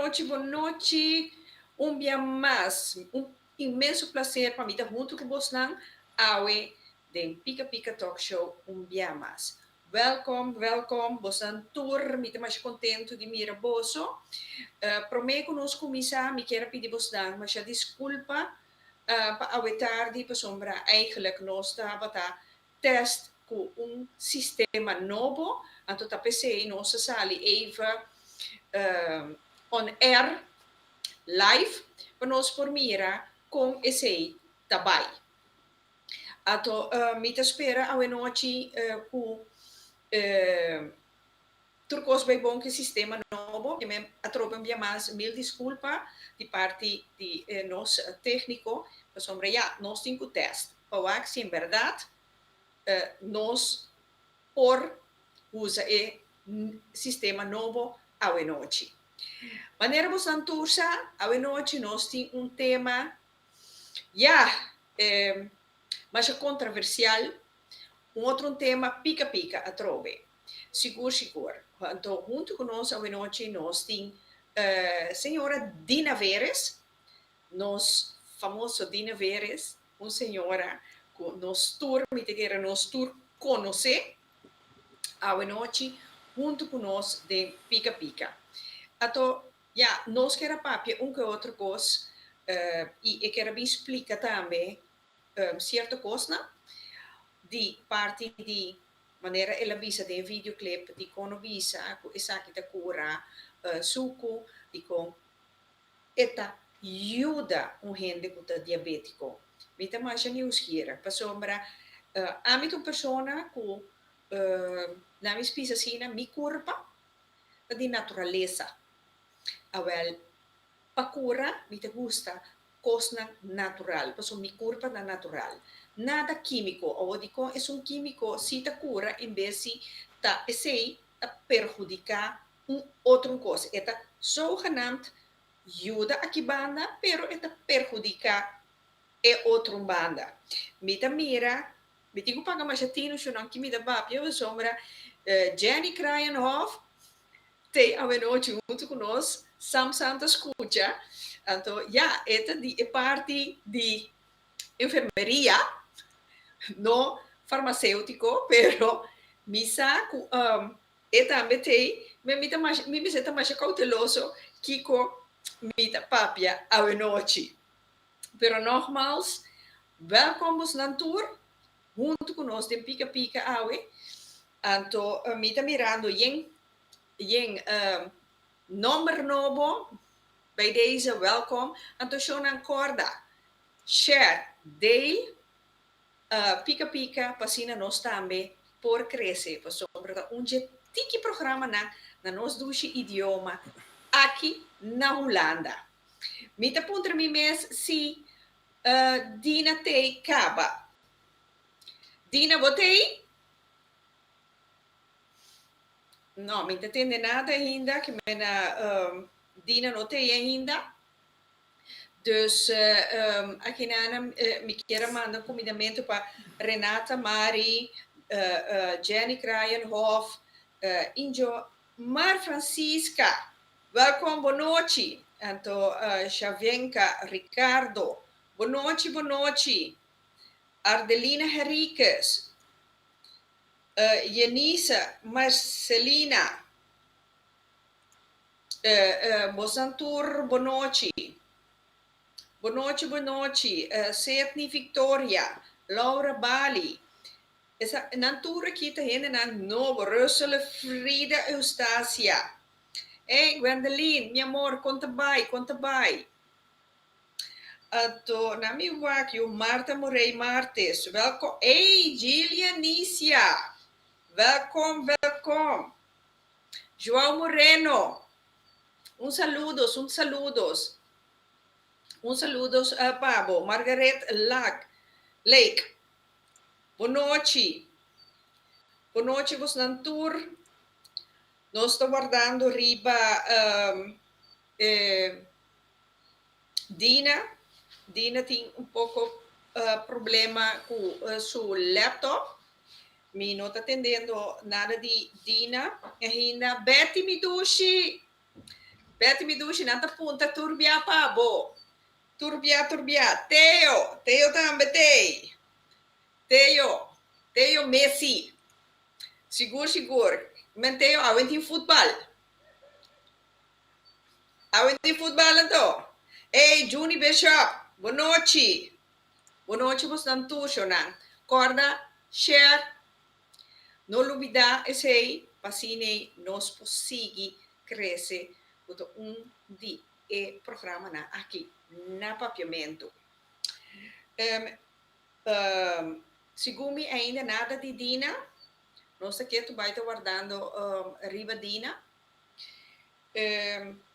nochi, bon nochi. Un bia mas, un inmenso plaser pa mi ta huntu ku bosnan awe den Pika Pika Talk Show un bia mas. Welkom, welkom, bosnan tur, mi ta masha kontentu di mira boso. Promé ku nos kuminsá, mi kier a pidi bosnan masha diskulpa pa awe tardi, pasobra eigenlijk nos tabata test ku un sistema nobo, anto ta p'esei nos a sali even on air live pa nos por mira kon esei ta bai. Anto mi ta spera awenochi ku tur kos bai bon ku e sistema nobo. Mi atrobe un bia mas mil diskulpa di parti di nos tékniko, pasobra ya nos tin ku tèst pa wak si en bèrdat nos por usa e sistema nobo awenochi. Manera boso tur sa, awenochi nos tin un tema ya masha kontroversial, un otro tema pika pika atrobe. Sigur, sigur. Anto, huntu ku nos awenochi nos tin señora Dina Veres, nos famoso Dina Veres, un señora ku nos tur, mi ta kere nos tur konosé awenochi huntu ku nos den Pika Pika. Anto, ya, nos ke papia un ku otro kos i e ke bin splika tambe sierto kos di parti di manera el a bisa den videoclip di kon a bisa ku esaki ta kura suku di kon e ta yuda un hende ku ta diabétiko. Mi ta masha nieuwsgierig pasobra ami ta un persona ku na mi bisa asina, mi kurpa ta di naturalesa. Awel, pa kura mi ta gusta kosnan natural, pasobra mi kurpa ta natural. Nada kímiko, òf di kon e un kímiko si ta kura en bes si ta esei ta perhudiká un otro kos. E ta zogenaamd yuda aki banda, pero e ta perhudiká e otro banda. Mi ta mira, mi tin ku paga masha tinu shonnan ku mi ta papia, pasobra Jenny Kraaienhof t'ei awenochi huntu ku nos, Sam Santa skucha. Anto, ja, e ta di e parti di enfermeria, no farmaséutiko, pero mi sa ku e tambe t'ei, mi ta mas, mi ta mas kouteloso kiko mi ta papia awenochi. Pero nogmaals, welkom bosnan tur, huntu ku nos den Pika Pika awe. Anto, mi ta mirando yen yen nòmber nobo bij deze, welkom. Anto shonnan, kòrda, share, deel, Pika Pika, pa asina nos tambe por krese. Pasobra un tiki programa na nos dushi idioma aki na Hulanda. Mi ta puntra mi mes si Dina t'ei kaba. Dina, bo t'ei? No, mi n' ta tende nada ainda, ku mena Dina no t'ei ainda. Dus aki na mi ke manda kumindamentu pa Renata Mari, Jenny Kraaienhof, Injo Mar Francisca, welkom, bon nochi. Anto Xavienka Ricardo, bon nochi, bon nochi. Ardelina Henriquez, Yenisa Marcelina, bosnan tur, bon nochi. Bon nochi, bon nochi. Setni Victoria, Laura Bali. Esa, nan tur aki ta hendenan nobo. Russell Frida Eustacia. Hey, Gwendoline, mi amor, kon ta bai, kon ta bai. Anto, na mi wak yu Marta Morey Martes. Welkom. Hey, Gillian Nicia. Welkom, welkom. João Moreno. Un saludos, un saludos. Un saludos a pa bo. Margaret Lak, Lake. Bon nochi. Bon nochi, bosnan tur. Nos ta wardando riba Dina. Dina tin un poko problema ku su laptop. Mi no ta tendiendo nada di Dina. Ainda. Betty mi dushi. Betty mi dushi, nan ta punta tur bia pa bo. Tur bia, tur bia. Teo, Teo tambe t'ei. Teo, Teo Messi. Sigur, sigur. Men Teo, awe tin futbal. Awe tin futbal anto. Ey, Juni Bishop, bonochi. Bonochi bosnan tur, shownan. Corda, share. No lubida esey, pa asina nos por sigui crece cu ta un di e programanan aki na Papiamento. Segun mi ainda nada di Dina. Nos ta ketu bai ta wardando riba Dina.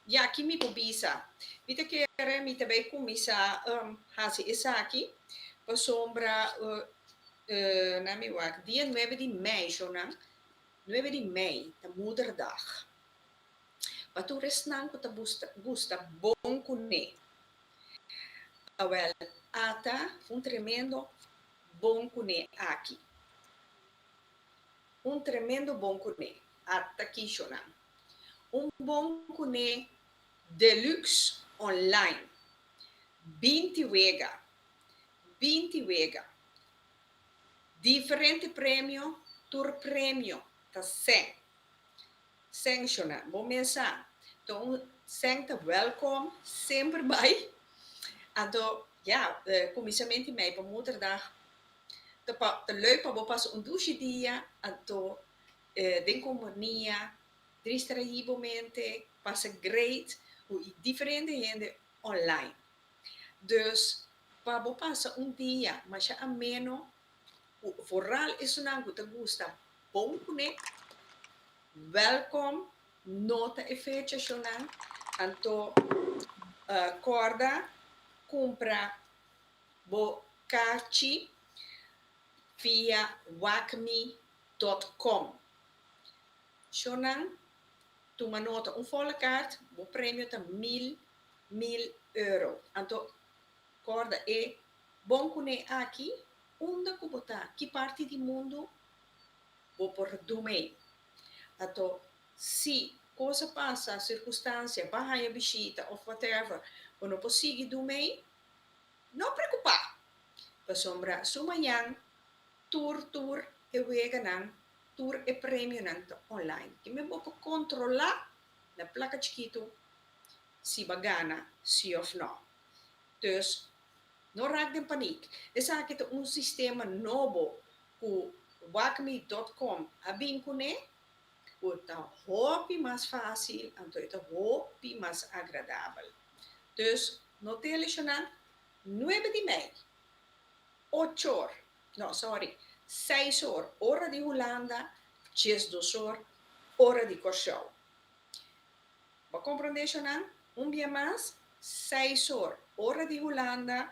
Ya, ki mi por bisa? Mi ta kere mi ta bai kuminsá hasi esaki pasobra na mi wak dia nuebe di mei shownan, nuebe di mei ta Moederdag. Pa tur esnan ku ta gusta bon kuné. Awel, ata un tremendo bon kuné aki. Un tremendo bon kuné. Ata kishonan. Un bon kuné deluxe online. 20 wega. 20 wega. Diferente premio, tur premio ta sèn. Sèn shonan. Bo mes sa. Ta un sèn ta welkom, semper bai. Anto, ya, kuminsamentu di mei pa Moederdag ta pa ta leuk pa bo pasa un dushi dia, anto den kompania, distraí bo mente, pasa great ku e diferente hende online. Dus pa bo pasa un dia masha ameno ku vooral esunnan ku ta gusta bon kuné, welkom, nota e fecha shownan, anto kòrda kumpra bo karchi via wakmi dot com. Shownan, tuma nota, un volle kaart, bo premio ta mil mil euro. Anto kòrda e bon kuné aki, unda ku bo ta, ki parti di mundu bo por dum'é. Anto si kos a pasa, sirkunstansia, bo a haña bishita òf whatever, bo no por sigui dum'é, no preokupá, pasobra su mañan tur tur e weganan, tur e premionan ta online. Kimen bo por kontrolá na plaka chikitu si bo a gana si òf nò. Dus, no rak den panik. Esaki ta un sistema nobo ku Wakmi dot com a bin kuné, ku ta hopi mas fásil anto e ta hopi mas agradabel. Dus, no te lesioná, nuebe di mei, ocho or, no, sorry, seis or, ora di Hulanda, 12 or, ora di Kòrsou. Bo a komprondé, shonnan? Un bia mas, seis or, ora di Hulanda,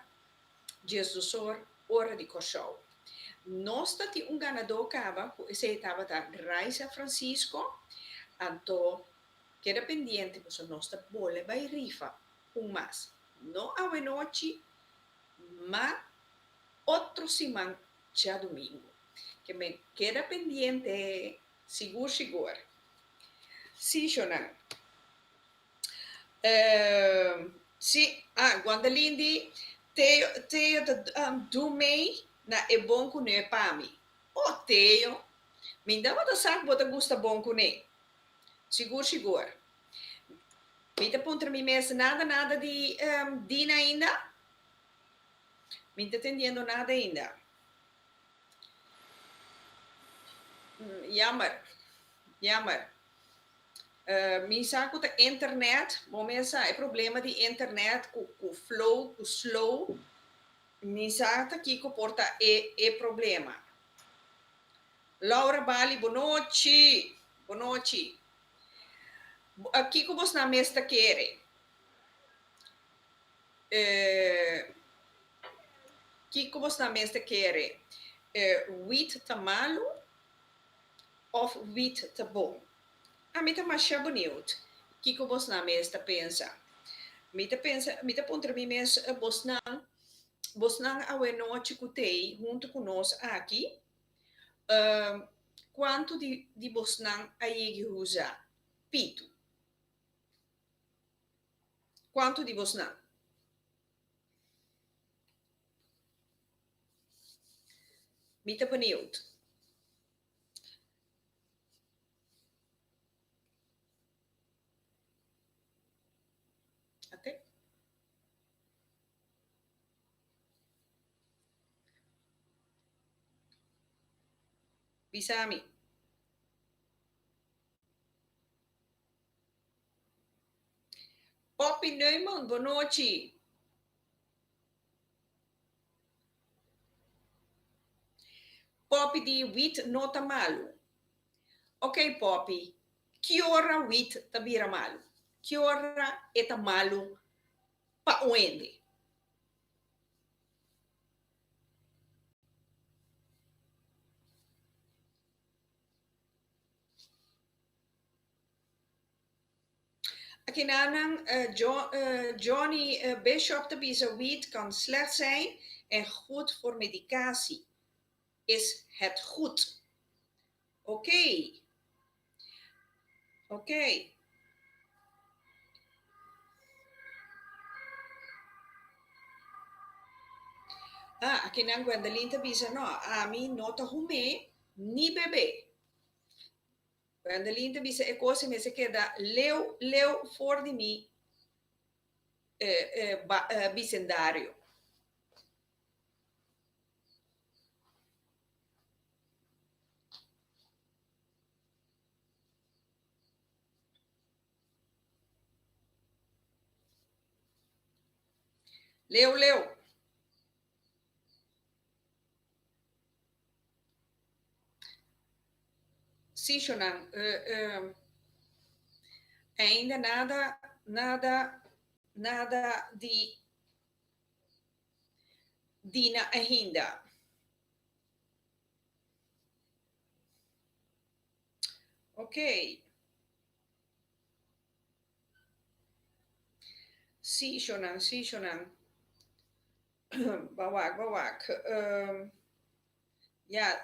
12 or, ora di Kòrsou. Nos ta tin un ganadó kaba, ku esei tabata Raisa Francisco, anto keda pendiente pasobra nos ta bole bai rifa un mas. No awenochi, ma otro siman djadumingu. Ke men keda pendiente sigur sigur. Sí, shonnan. Sí, ah, Gwendolyn di, Teo, Teo ta do mei na e bon kuné pa mi. Oh, Teo, mi tabata sa ku bo ta gusta bon kuné. Sigur, sigur. Mi ta puntra mi mes nada, nada di Dina ainda? Mi n'ta tendiendo nada ainda. Jammer, jammer. Mi sa ku ta internet, bo mes sa e problema di internet ku flow, ku slow. Mi sa ta kiko por ta e problema. Laura Bali, bonochi, bonochi. Kiko bosnan mes ta kere? Kiko bosnan mes ta kere? Wit ta malu òf wit ta bon? Ami ta masha benieuwd kiko bosnan mes ta pensa. Mi ta pensa, mi ta puntra mi mes bosnan, bosnan awenochi ku t'ei huntu ku nos aki, kuantu di bosnan a yegi usa pitu? Kuantu di bosnan? Mi ta benieuwd. Ate. Bisa mi. Poppy Neumann, bonochi. Poppy di wit no ta malu. Ok Poppy, ki ora wit ta bira malu? Ki ora e ta malu pa un hende? Akinanan Johnny Bishop ta bisa wiet kan slecht zijn en goed voor medicatie is het goed. Oké. Oké. Ah, akinan Gwendolyn ta bisa no, ami no ta hum'é ni bebé. Gwendolyn ta bisa e kos ei mester keda leu leu for di mi bisendario. Leu leu. Sí, Shonan. Ainda nada, nada, nada di Dina ainda. Ok. Sí, Shonan, sí, Shonan. Ba wak, ba wak. Ja,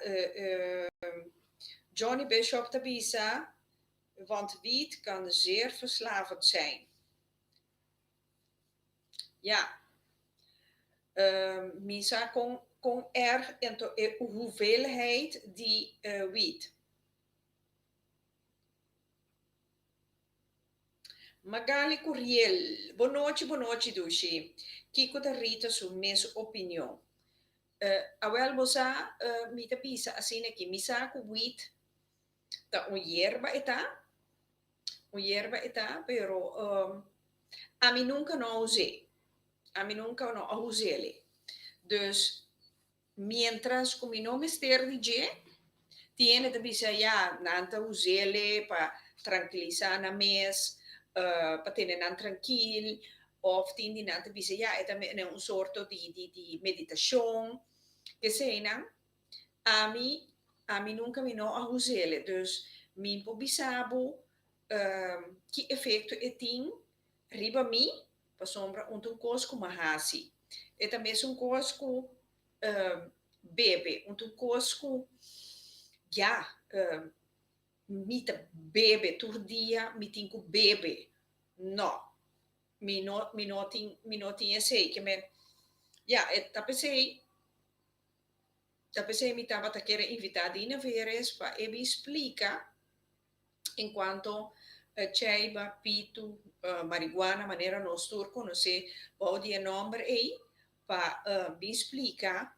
Johnny Bishop ta bisa, want wiet kan zeer verslavend zijn. Ja. Mi sa kon, kon erg ento e hoeveelheid di wiet. Magali Curiel, Bonochi bonochi dushi. Kiko ta Rita su mes opinion? Awel bo sa mi ta bisa asina aki, mi sa ku wit ta un yerba e ta, un yerba e ta, pero ami nunka no a us'é, ami nunka no a us'el. Dus Mientras cu mi no mester di dje, tin hende ta bisa ya, nan ta us'ele pa trankilisa nan mes, pa tene nan trankil, of tin di nan ta bisa ya, e ta un sorto di di meditacion, keseinan. Ami, ami nunca mi no a us'ele, dus mi por bisa bo ki efecto e tin riba mi, Pasobra un ta un kos ku m'a hasi. E ta mesun kos ku bebe. Un ta un kos ku ya mi ta bebe tur dia, mi tin ku bebe. No, mi no mi no tin mi no tin esei. Ke men ya e ta p'esei ta p'esei mi tabata kere invitá Dina Veres pa e bin splika En cuanto chaiba, pitu, marihuana, manera nos tur conoce bou di e nomber ey, pa bin splica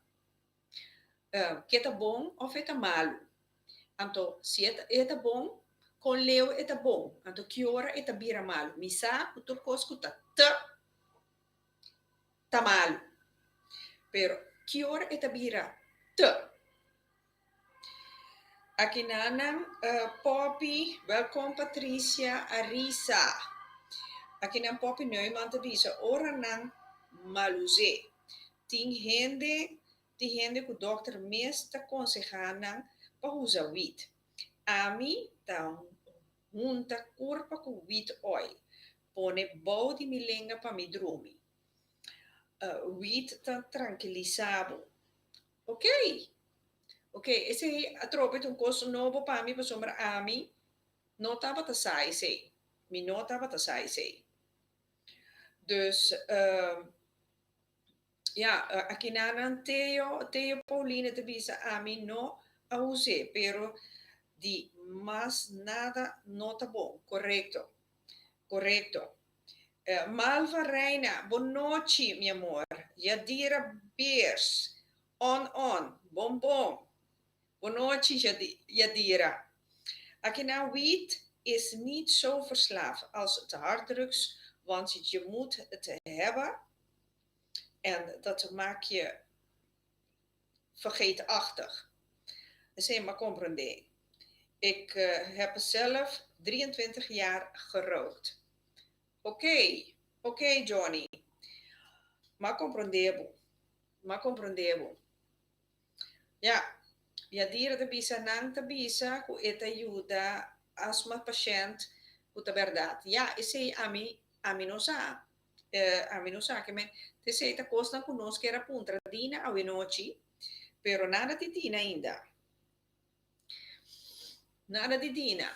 ke ta bon of e ta malu. Anto si e ta bon, con leu e ta bon? Anto ki ora e ta bira malu? Mi sa cu tur cos cu ta te ta malu, pero ki ora e ta bira te? Akinanan Poppy, Welkom Patricia, Arisa. Akinan Poppy Neuman ta bisa ora nan malus'é. Tin hende tin hende ku dòkter mes ta konsehá nan pa usa wit. Ami ta hunta kurpa ku wit oil, pone bou di mi lenga pa mi drumi. Wit ta trankilisá bo. Ok! Ok, esei atrobe ta un kos nobo pa mi pasobra ami no tabata sa esei. Mi no tabata sa esei. Dus ja, akinan Theo, Theo Pauline ta bisa ami no a us'é, pero di mas nada no ta bon. Korekto. Korekto. Malva Reina, bon nochi, mi amor. Yadira Beers, on on, bon bon. Bon nochi, Yadira. Akinan wiet is niet zo verslaafd als het harddrugs, want je moet het hebben en dat maakt je vergeetachtig. Esei m'a komprondé. Ik heb zelf 23 jaar gerookt. Oké, oké Johnny. M'a komprondé bo. M'a komprondé bo. Ja, Yadira ta bisa nan ta bisa ku e ta yuda asma pashènt ku ta bèrdat. Ja, esei ami ami no sa. Ami no sa ke men esei ta kosnan ku nos kier a puntra Dina awenochi, pero nada di Dina ainda. Nada di Dina.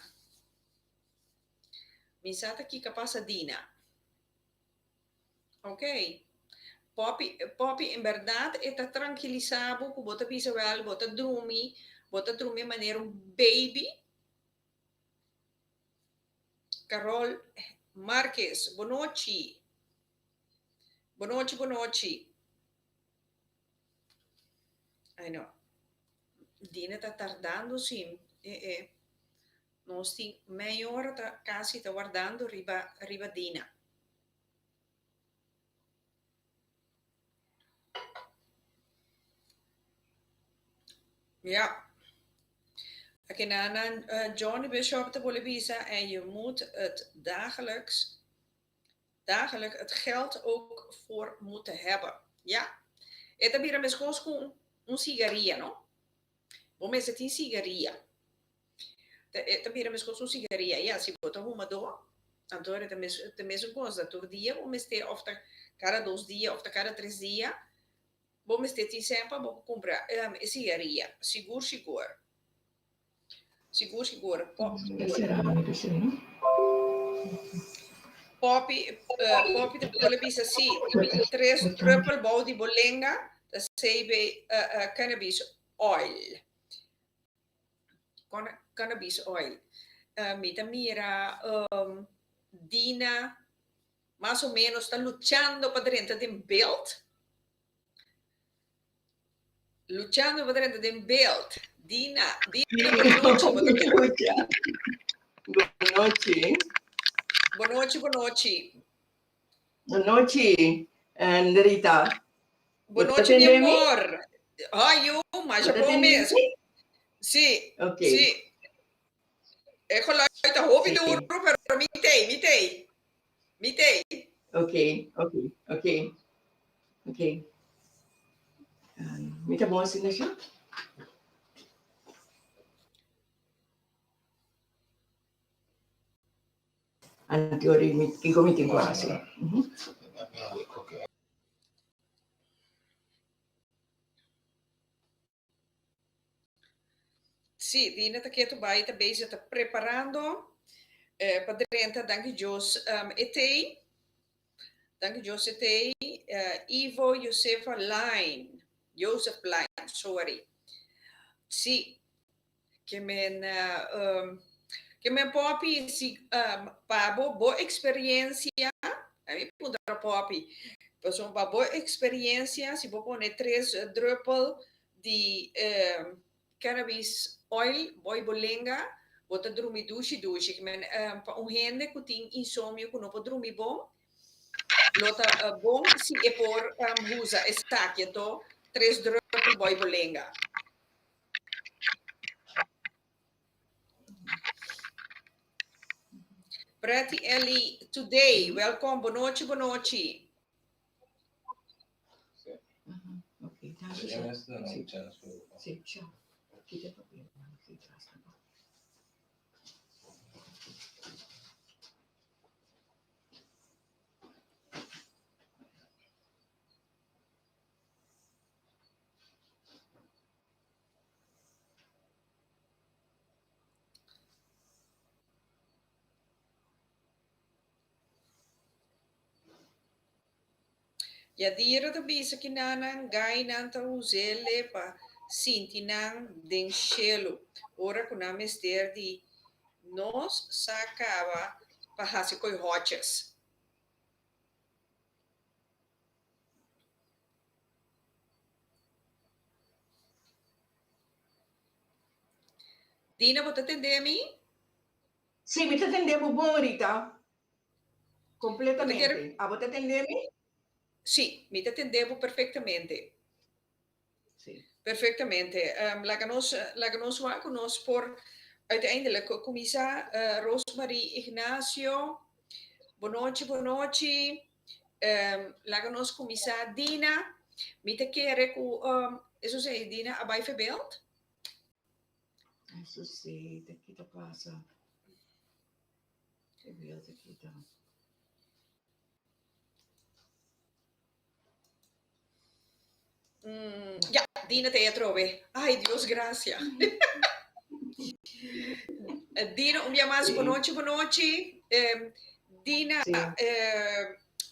Mi sa ta kiko a pasa Dina. Ok. Poppy, Poppy, en berdad e ta tranquilisa bo cu bo ta bisa wel, bo ta drumi, bo ta drumi manera un baby. Carol Marquez, bonochi. Bonochi, bonochi. Ay no. Dina ta tardando sí. Eh, eh. Nos tin mei ora ta casi ta wardando riba riba Dina. Ja. Oké, nou, nou, Johnny Bishop ta bolbe bisa en je moet het dagelijks, dagelijk het geld ook voor moeten hebben. Ja. E ta bira meskos ku un sigaria, no? Bo mester tin sigaria. E ta bira meskos un sigaria. Ya, si bo ta humadó, anto e ta mes ta mesun kos. Ta tur dia bo mester òf ta kada dos dia òf ta kada tres dia bo mester tin sèn pa bo kumpra e sigaria. Sigur sigur. Sigur sigur. Poppy, Poppy ta pone bisa si tres druppel bou di bo lenga ta CB cannabis oil. Cannabis oil. Mi ta mira Dina mas o menos ta luchando pa drenta den beeld. Luchando pa drenta den beeld. Dina, Dina, bonochi. Bo ta Bonochi. Bonochi, bonochi. Bonochi, Rita. Bonochi, mi amor. Ay, yu, masha bon mes. Sí, okay. Sí. E geluid ta hopi duro, pero mi tei, mi tei. Mi tei. Ok, ok, ok. Ok. Mi ta bon asina sha? Anto mi kiko mi tin ku hasi? Sí, Dina ta ketu bai ta bezig ta preparando eh, pa drenta. Danki Dios um, e tei. Danki Dios e tei. Ivo Josefa Line. Joseph Line, sorry. Sí, ke men, um, ke men Poppy, si um, pa bo, bo experiencia, a mi puntra Poppy, pasobra pa bo experiencia, si bo pone tres druppel di cannabis oil boy bo lenga, bo ta drumi dushi dushi. Ke men pa un hende ku tin insomnio ku no por drumi bon, lo ta bon si e por usa esaki. Anto tres druppel boy bo lenga. Pretty Ellie today, welkom, bonochi, bonochi. Yadira ta bisa ki nannan gainan ta us'ele pa sinti nan den shelu ora ku nan mester di nos sa kaba pa hasi koi hòtjes. Dina, bo ta tende mi? Sí, mi ta tende bo bon, Rita. Completamente. Abo ta tende mi? Sí, mi ta tende bo perfectamente. Sí. Perfectamente. Laga nos, laga nos wak ku nos por uiteindelijk kuminsá. Rosemarie Ignacio, bonochi, bonochi. Laga nos kuminsá. Dina, mi ta kere ku, eso sí, Dina a bai verbeeld? Eso sí, ta kita pasa. E beeld a kita. Ja, Dina ta atrobe. Ay, Dios gracia. Dina, un dia mas, Sí. bonochi, bonochi. Dina, Sí.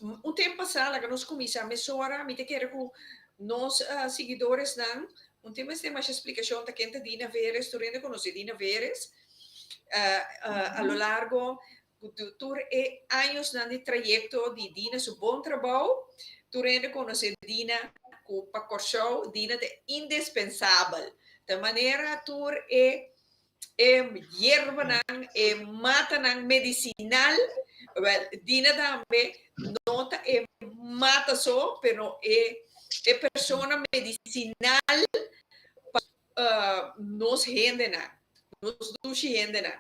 un tempo pasá, laga nos kuminsá mesora, mi ta kere ku nos siguidoresnan, un tempo mester masha splikashon ta ken ta Dina Veres, tur hende konosé Dina Veres. A lo largo tur e añosnan di trayekto di Dina su bon trabou, tur hende konosé Dina ku pa Kòrsou Dina ta indispensabel. Ta manera tur e e yerbanan, e matanan medisinal, wèl Dina tambe no ta e mata so, pero e e persona medisinal pa nos hendenan, nos dushi hendenan.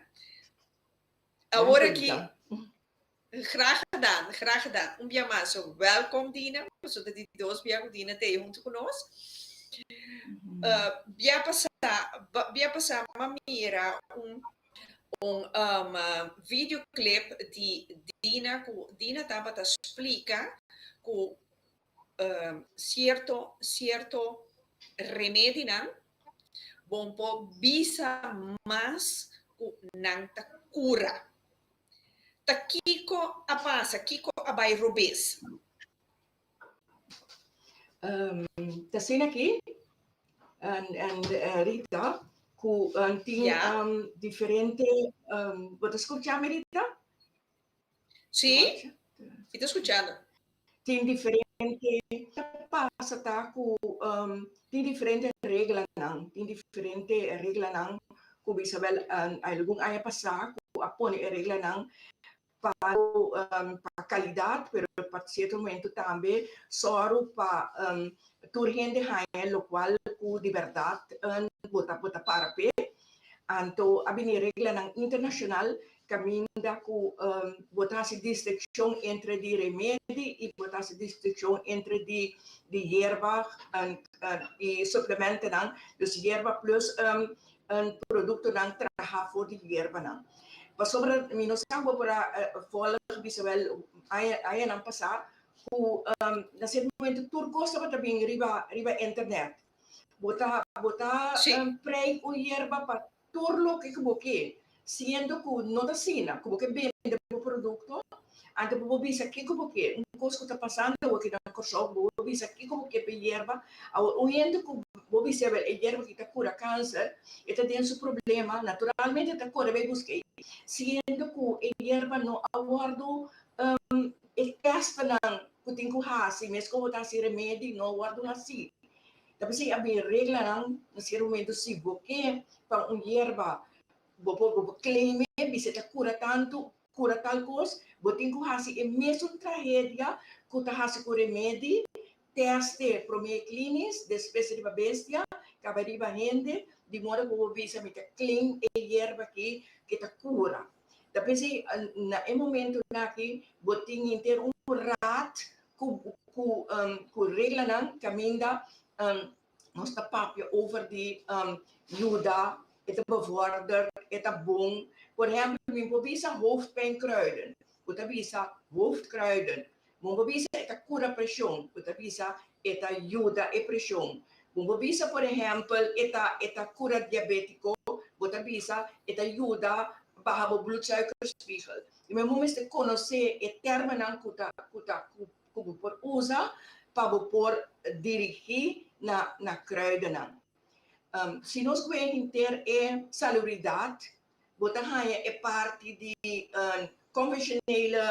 Awor aki, graag gedaan, graag gedaan. Un bia mas, so welkom Dina, pasobra ta di dos bia ku Dina ta ei huntu ku nos. Bia pasá, bia pasá m'a mira un un videoclip di Dina ku Dina tabata splika ku sierto sierto remedinan bon por bisa mas ku nan ta kura. Ta kiko a pasa? Kiko a bai robes? Ta asina aki, Rita, ku tin diferente, bo ta skucha mi, Rita? Sí, mi ta skuchando. Tin diferente, ta pasa ta ku tin diferente reglanan, tin diferente reglanan ku Isabel algun aña pasá ku a pone e reglanan pa pa kalidat pero pa sierto momento tambe sòru pa tur hende haña lokual ku di bèrdat bo ta bo ta para p'e. Anto a bini reglanan internashonal Kaminda ku bo ta hasi distinshon entre di remedi i bo ta hasi distinshon entre di di yerba i suplementonan, dus yerba plus produktonan traha for di yerbanan. Pasobra mi no sa bo por a volg bisa wel añanan pasá ku na sierto momento tur kos tabata bin riba riba internet. Bo ta bo ta prei un yerba pa Tur loke ku bo ke, siendo ku no ta asina ku bo ke bende bo produkto, anto bo por bisa kiko bo ke. Un kos ku ta pasando awor aki na Kòrsou, bo por bisa kiko bo ke pa e yerba. Awor un hende ku bo bisa awor e yerba aki ta kura kanser, e ta den su problema, naturalmente e ta kore bai buska ei, siendo ku e yerba no a wòrdu e tèstnan ku tin ku hasi, meskos bo ta hasi remedi, no a wòrdu hasi. Ta p'esei a bin reglanan na sierto momento si bo ke pa un yerba bo por bo por claim e bisa e ta cura tantu cura tal cos bo tin cu haci e mesun tragedia cu ta haci cu remedi teste prome clinis despues riba bestia caba riba hende di modo cu bo bisa mi ta claim e yerba aki ke ta cura ta p'esei na e momentonan aki bo tin henter un raad ku ku ku reglanan kaminda nos ta papia over di yuda, e ta bevorder, e ta bon. Por ehempel, mi por bisa hoofdpijnkruiden, bo ta bisa hoofdkruiden. Bo por bisa e ta kura preshon, bo ta bisa e ta yuda e preshon. Bo por bisa por ehempel e ta e ta kura diabetiko, bo ta bisa e ta yuda baha bo bloedsuikerspiegel. I mi mester konosé e tèrmennan ku ta ku ta ku bo por usa pa bo por dirigí na na kruidennan. Si nos kue henter e salubridat, bo ta haña e parti di konvenshonele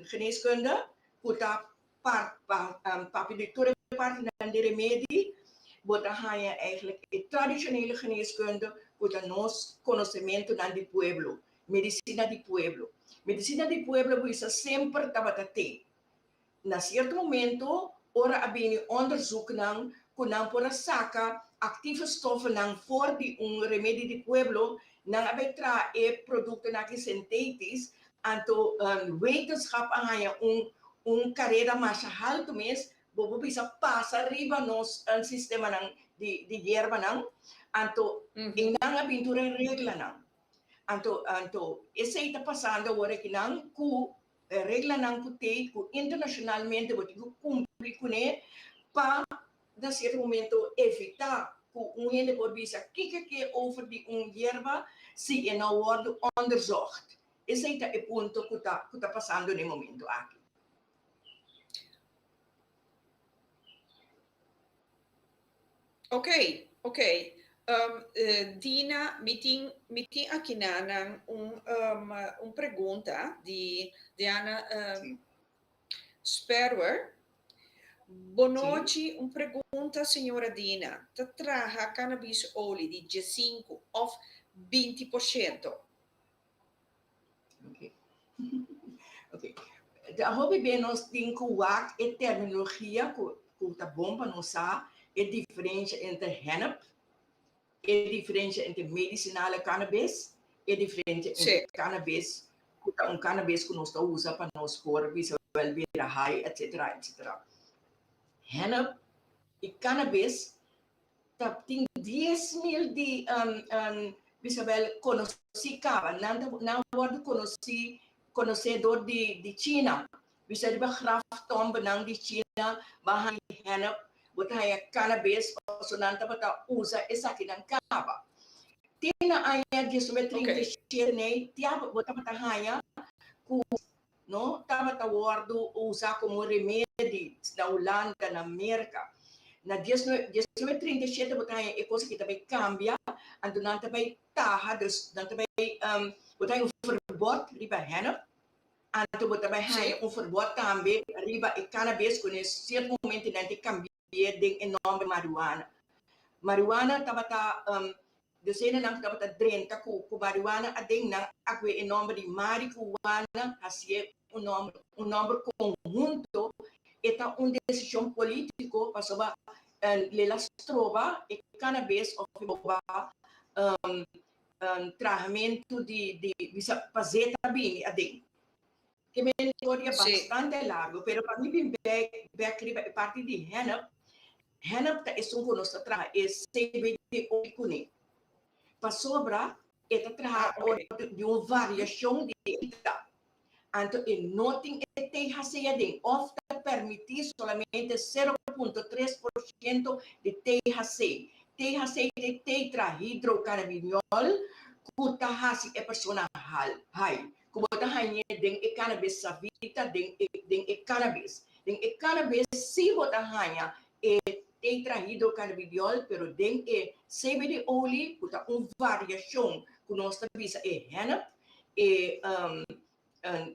geneeskunde ku ta papia di tur e partinan di remedi, bo ta haña eigenlijk e tradishonele geneeskunde ku ta nos konosementunan di pueblo, medisina di pueblo. Medisina di pueblo bo bisa semper tabata te. Na sierto momento ora a bini onderzoeknan ku nan por a saka aktive stoffennan for di un remedi di pueblo, nan a bai traha e produktonan aki synthetisch, anto wetenschap a haña un un karera masha haltu mes, bo por bisa pasa riba nos sistemanan di di yerbanan, anto nan a bin tur e reglanan. Anto anto esei ta pasando awor akinan ku E reglanan ku tei ku internashonalmente bo tin ku kumpli kuné pa na sierto momento evitá ku un hende por bisa kiko ke over di un yerba si e no wòrdu onderzocht. Esei ta e punto ku ta ku ta pasando na e momento aki. Ok, ok. Dina, mi tin, mi tin akinanan un, un pregunta di Diana Sperwer. Bonochi, un pregunta señora Dina. Ta traha cannabis olie di diesinku of 20%? Ok. Ok. Ta hopi bien nos tin ku wak e terminologia ku ku ta bon pa nos sa e diferensha entre hennep, e diferensha entre medicinale cannabis, e diferensha entre cannabis ku ta un cannabis ku nos ta usa pa nos por bisa wel bira high etcetera etcetera. Hennep i cannabis Ta tin 10,000 di bisa bel konosí kaba. Nan ta nan a wòrdu konosí konosé dor di di China. Bisa riba graftombenan di China bo a haña hennep, bo ta haña cannabis pasobra nan tabata usa esakinan kaba. Te na aña 1937 nei tia bo tabata haña ku no tabata wòrdu usá komo remedi na Hulanda, na Merka. Na 1937 bo ta haña e kos aki ta bai kambia, anto nan ta bai taha, dus nan ta bai, bo ta haña un ferbòt riba hennep, anto bo ta bai haña un ferbòt tambe riba e cannabis ku na sierto momento nan ta kambi'é den e nòmber marihuana. Marihuana tabata Dosenanan ku tabata drenta ku ku marihuana aden nan a kue e nòmber di marihuana hasié un nòmber un nòmber konhunto. E ta un desishon polítiko pasobra le la stroba e cannabis òf e boba trahamentu di di bisa pa zeta bini aden. Ke men historia bastante largo, pero pa mi bin bek bek riba e parti di hennep, hennep ta esun ku nos ta traha e CBD olie kuné. Pasobra e ta traha ora di un variashon di e ta. Anto e no tin e THC aden òf ta permití solamente 0.3% di THC. THC ta e tetrahydrocannabinol ku ta hasi e persona high. Ku bo ta hañ'é den e cannabis savita, den e den e cannabis. Den e cannabis sí bo ta haña e tetrahydrocannabidiol, pero den e CBD olie, ku ta un variashon ku nos ta bisa e hennep, e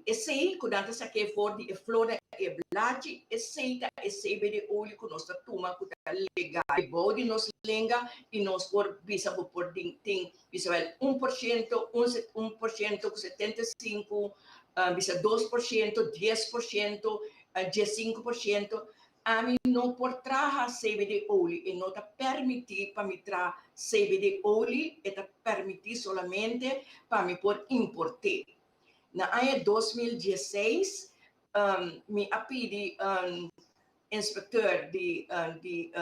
Esei ku nan ta sak'é for di e flornan i e blachi, esei ta e CBD olie ku nos ta tuma ku ta legal bou di nos lenga i nos por bisa bo por tin tin bisa wel 1%, un 1% ku 75, bisa 2%, 10%, 15%. Ami no por traha CBD olie, e no ta permití pa mi traha CBD olie, e ta permití solamente pa mi por import'é. Na aña 2016 mi a pidi inspecteur di di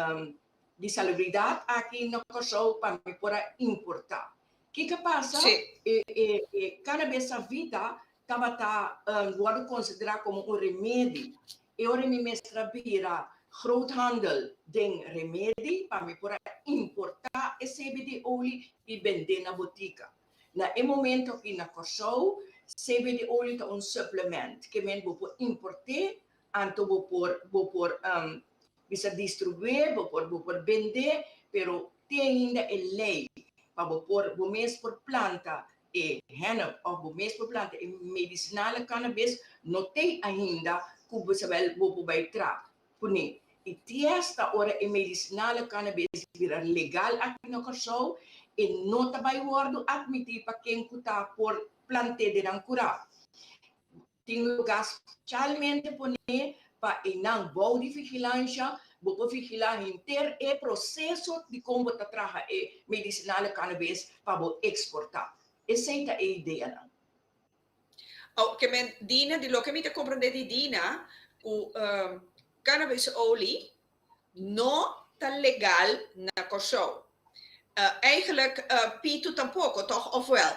di salubridat aki na Kòrsou pa mi por a importá. Kiko a pasa? E e e cannabis savita tabata wòrdu konsiderá komo un remedi. E ora mi mester a bira groothandel den remedi pa mi por a importá e CBD olie i bendé na botika. Na e momento aki na Kòrsou, CBD olie ta un supplement, ke men bo por import'é. anto bo por bisa distribuí, bo por bende, pero tin ainda e lei pa bo mes por planta e hennep òf bo mes por planta e medicinale cannabis, no tin ainda ku bo sabel bo por bai traha kuné. I te hasta ora e medicinale cannabis bira legal aki na Kòrsou, e no ta bai wòrdu admití pa ken ku ta por plant'é den nan kurá. Tin lugá spesialmente poné pa einan bou di vigilansha, bo por vigilá henter e proseso di kon bo ta traha e medicinale cannabis pa bo eksportá. Esei ta e ideanan. Oh, ke men Dina, di loke mi ta komprendé di Dina, ku cannabis olie no ta legal na Kòrsou. Eigenlijk pitu tampoko, toch? Of wel?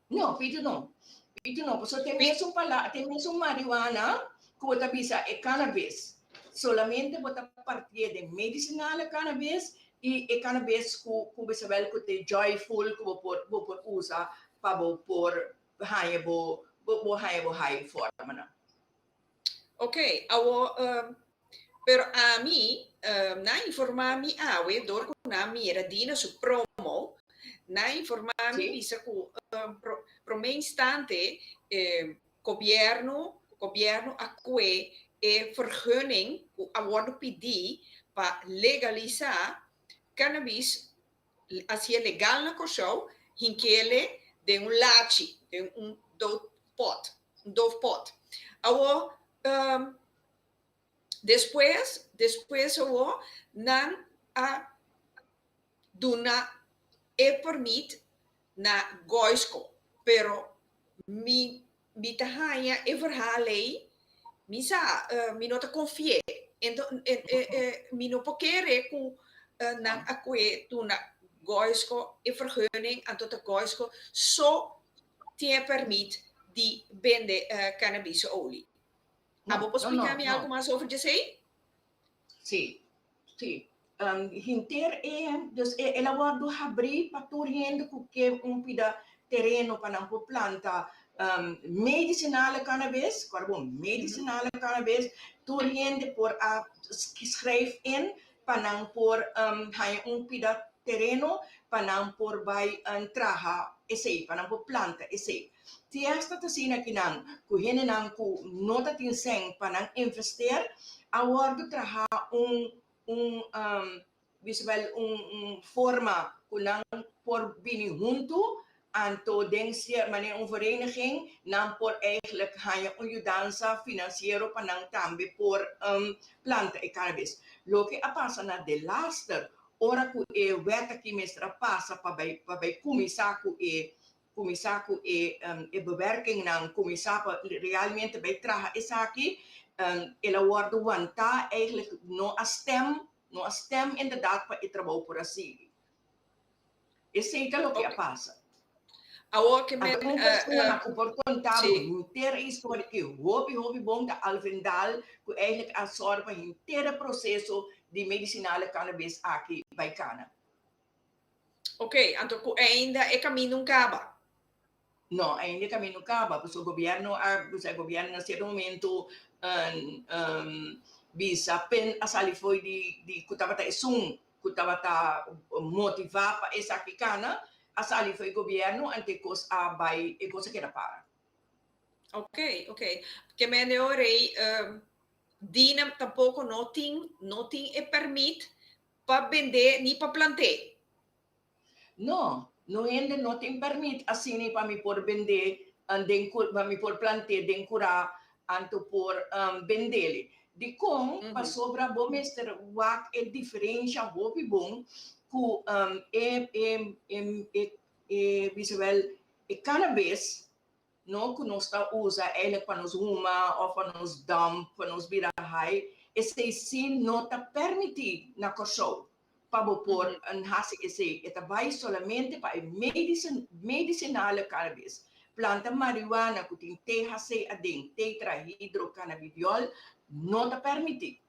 No, pitu no. Pitu no. Pasobra tin mesun pala, tin mesun marihuana ku bo ta bisa e cannabis. Solamente bo ta partié den medicinale cannabis i e cannabis ku bisa wel ku ta joyful, ku bo por usa pa bo por haña bo haña bo high forma. Ok, awo, pero ami, nan a informá mi awe, dor ku nan a mira Dina su promo, nan a informá mi bisa ku promé instante gobièrnu a kue e vergunning ku a wòrdu pidí pa legalisá cannabis asina legal na Kòrsou, hink'é den un lachi, den un doofpot, un doofpot. Awo, despues awo, nan a duna e permit na Goisco, pero mi ta haña e verhaal ei, mi sa, mi no ta konfi'é. Anto, mi no por kere ku nan a kue duna Goisco e vergunning, anto ta Goisco so tin e permit di bende cannabis olie. No, Abo por no, no, splika mi no. algu mas over esei? Si. Henter e, dus el a wòrdu habrí pa tur hende ku ke un pida tereno pa nan por planta medicinale cannabis, kòrda bon, medicinale cannabis, tur hende por a schrijf in pa nan por haña un pida tereno pa nan por bai traha esei, pa nan por planta esei. Te hasta ta asina ku nan, ku hendenan ku no ta tin sèn pa nan investeer, a wòrdu traha un bisa wel un forma ku nan por bini huntu, anto den manera un vereniging, nan por eigenlijk haña un yudansa finansiero pa nan tambe por planta e cannabis. Loke a pasa na de laatste, ora ku e wet aki mester a pasa pa bai kuminsá ku e bewerking nan kuminsá pa realmente bai traha esaki, el a wòrdu wantá, eigenlijk no a stem inderdaad pa e trabou por a sigui. Esei ta loke a pasa. Awor ke men Anto, un persona ku por konta henter e historia ku hopi hopi bon ta Alvin Daal, ku eigenlijk a sòru pa henter proseso di medicinale cannabis aki bai kana. Ok, anto ku ainda e kaminda no kaba. No, ainda e kaminda no kaba, pasobra e gobièrnu na sierto momento bisa pen a sali fo'i di ku tabata esun ku tabata motivá pa esaki kana, a sali fo'i gobièrnu, anto e kos a bai, e kos a keda para. Ok. Ke men ora ei, Dina tampoko no tin e permit pa bende ni pa plant'é. No, no, hende no tin permit asina pa mi por bende, pa mi por plant'é den kurá, anto por bend'é. Di kon, pasobra bo mester wak e diferensia hopi bon ku e bisa wel e cannabis no ku nos ta usa eigenlijk pa nos huma òf pa nos damp, pa nos bira high, esei sí no ta permití na Kòrsou pa bo por hasi esei. E ta bai solamente pa e medicinale cannabis. Planta marihuana ku tin THC aden, tetrahydrocannabidiol, no ta permití.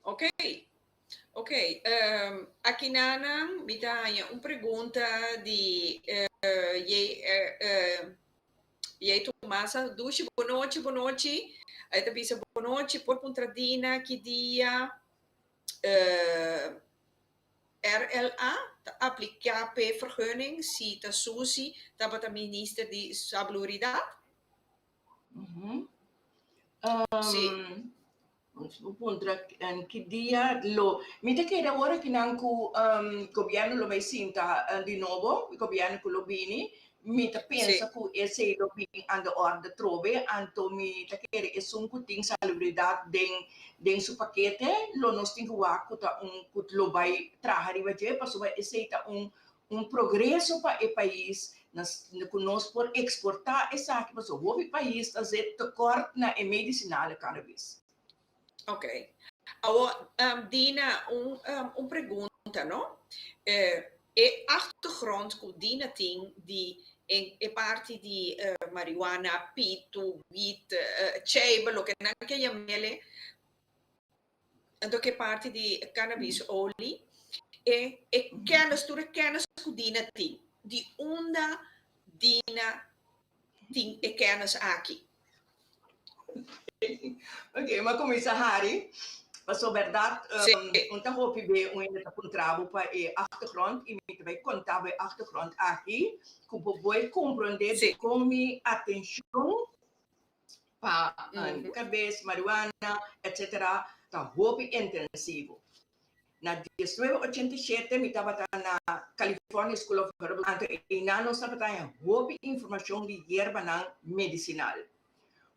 Ok. Aki nan mi ta un pregunta di Ye Tomasa. Dushi, bon nochi, bon nochi. E ta bisa bonochi por puntra Dina ki dia RLA ta apliká p'e vergunning si ta Susi tabata minister di Salubridad? Sí. Puntra ki dia lo mi ta kere awor aki nan ku gobièrnu lo bai sinta di nobo, gobièrnu ku lo bini, mi ta pensa ku esei lo bin aan de orde trobe, anto mi ta kere esun ku tin salubridat den den su pakete lo nos tin ku wak ku ta un ku lo bai traha riba dje pasobra esei ta un un progreso pa e pais ku nos por eksportá esaki pasobra hopi pais ta zet tekort na e medisinale cannabis. Ok. Awor, Dina, un, un pregunta, no? E achtergrond ku Dina tin di e, e parti di marihuana, pitu, wiet, cheibe, loke nan ke yam'ele, Anto ke parti di cannabis olie, e e kennis, tur e kennis ku Dina tin, di unda Dina tin e kennis aki? Ok, m'a kuminsá hari, paso bèrdat un ta hopi be un hende ta puntra bo pa e achtergrond i mi ta bai konta bo e achtergrond aki ku bo por komprondé dikon mi atenshon pa kabes, marihuana, etc. Ta hopi intensivo. Na 1987 mi tabata na California School of Herbal, anto einan nos tabata haña hopi informashon di yerbanan medisinal.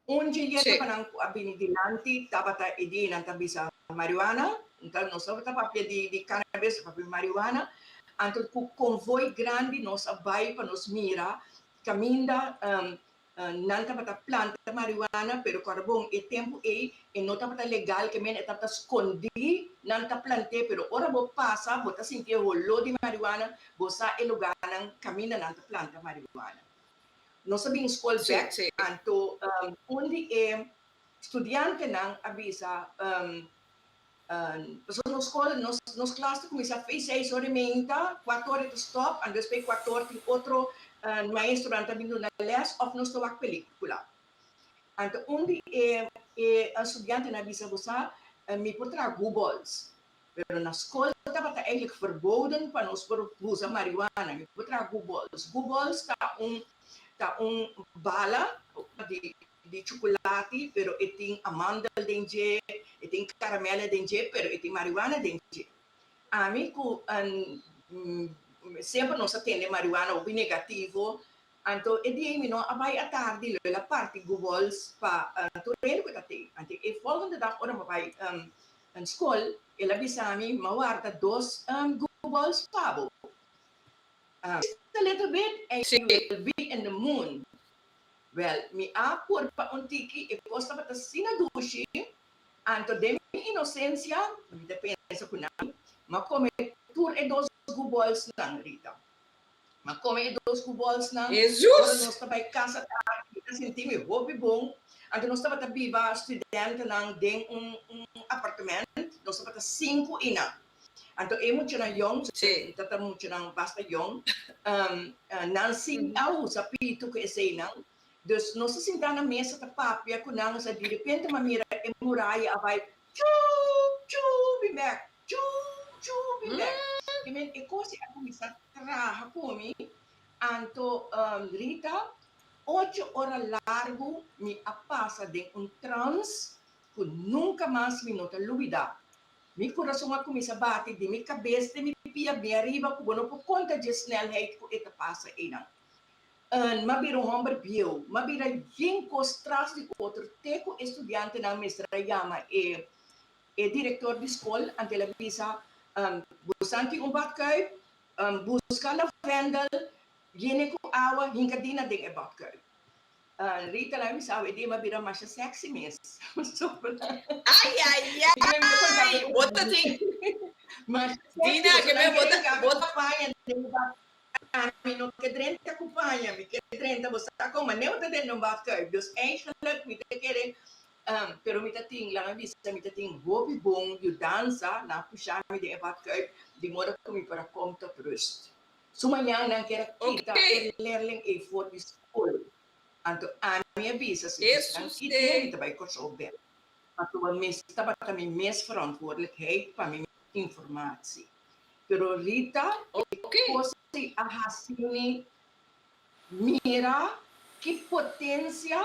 Un dje yerbanan ku a bini dilanti tabata e di nan ta bisa marihuana, nos tabata papia di cannabis, papia marihuana, anto ku konvoi grandi nos a bai pa nos mira kaminda Nan tabata planta marihuana, pero kòrda bon, e tempu ei e no tabata legal, ke men e tabata skondí, nan ta plant'é, pero ora bo pasa bo ta sinti e holó di marihuana, bo sa e lugánan kaminda nan ta planta marihuana. Nos a bin skol bèk, anto un di e studiantenan a bisa, Pasobra nos skol, nos nos klas ta kuminsá fei seis ora i meinta, kuater ora ta stòp, anto despues kuater ora tin otro maestronan ta bin duna lès òf nos ta wak pelíkula. Anto un di e e studiantenan a bisa, Bo sa, mi por traha gubols, pero na skol tabata eigenlijk verboden pa nos por usa marihuana. Mi por traha gubols. Gubols ta un ta un bala di di chukulati, pero e tin amandel den dje, e tin karamèlè den dje, pero e tin marihuana den dje. Ami ku semper nos a tende marihuana hopi negativo, anto e dia ei mi no a bai atardi, lo el a parti gubols pa tur hende ku ta tei. Anto e volgende dag ora mi a bai skol, el a bisa mi, mi a warda dos gubols pa bo. Just a little bit and you will be in the moon. Wel, mi a purba un tiki, e kos tabata asina dushi, anto den mi inosensia, mi ta pensa ku nan, m'a kome tur e dos gubolsnan, Rita. M'a kome e dos gubolsnan, ora nos ta bai kas atardi, mi ta sinti mi hopi bon, anto nos tabata biba studentenan den un apartement, nos tabata sinku einan. Anto e muchanan yong, ta ta muchanan basta yong, nan si a usa pitu ku eseinan. Dus nos ta sinta na mesa ta papia ku nan, osea di repente m'a mira e muraya a bai chuu chuu bin bek, chuu chuu bin bek. I men e kos ei a kuminsá traha ku mi, anto Rita, ocho ora largu mi a pasa den un trans ku nunka mas mi no ta lubidá. Mi kurason a kuminsá bati di mi kabes te mi pia bien ariba ku bo no por konta dje snelheid ku e ta pasa einan. Un, m'a bira un hòmber bieu, m'a bira yen kos tras di otro te ku e studiantenan mester a yama e e direktor di skol, anto el a bisa, Bosan tin un badkuip, buska lavendel, yene ku awa, hinka dina den e badkuip. Rita la mi sabi di ma bira masha sexy mes. Ay ay ay, bo ta tin. Dina, ke me bo ta bo ta paña den bad. Mi no ke drenta ku paña, mi ke drenta bo sa kon, ma neu ta den un badkuip. Dus eigenlijk mi ta kere, pero mi ta tin, laga mi bisa, mi ta tin hopi bon yudansa na pusha mi den e badkuip di modo ku mi por a kom tot rust. Su mañan nan kier a kita e leerling ei for di skol. Anto ami Mi a bisa si Eso nan kite mi sí. ta bai Kòrsou bèk. Pasobra mes tabata mi mes verantwoordelijkheid pa mi informatie. Pero Rita, e kos ei a hasi mi mira ki potensia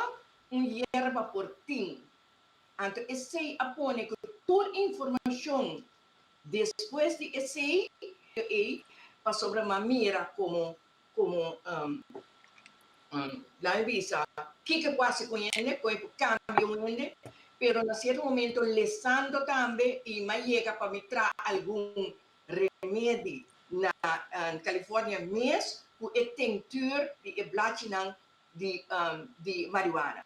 un yerba por tin. Anto esei a pone ku tur informashon despues di esei ei, pasobra mi a mira komo komo laat mi bisa kiko por hasi ku hende, kon e por kambia un hende, pero na sierto momento lesando tambe i mi a yega pa mi traha algun remedi na California mes ku e tinctuur di e blachinan di di marihuana.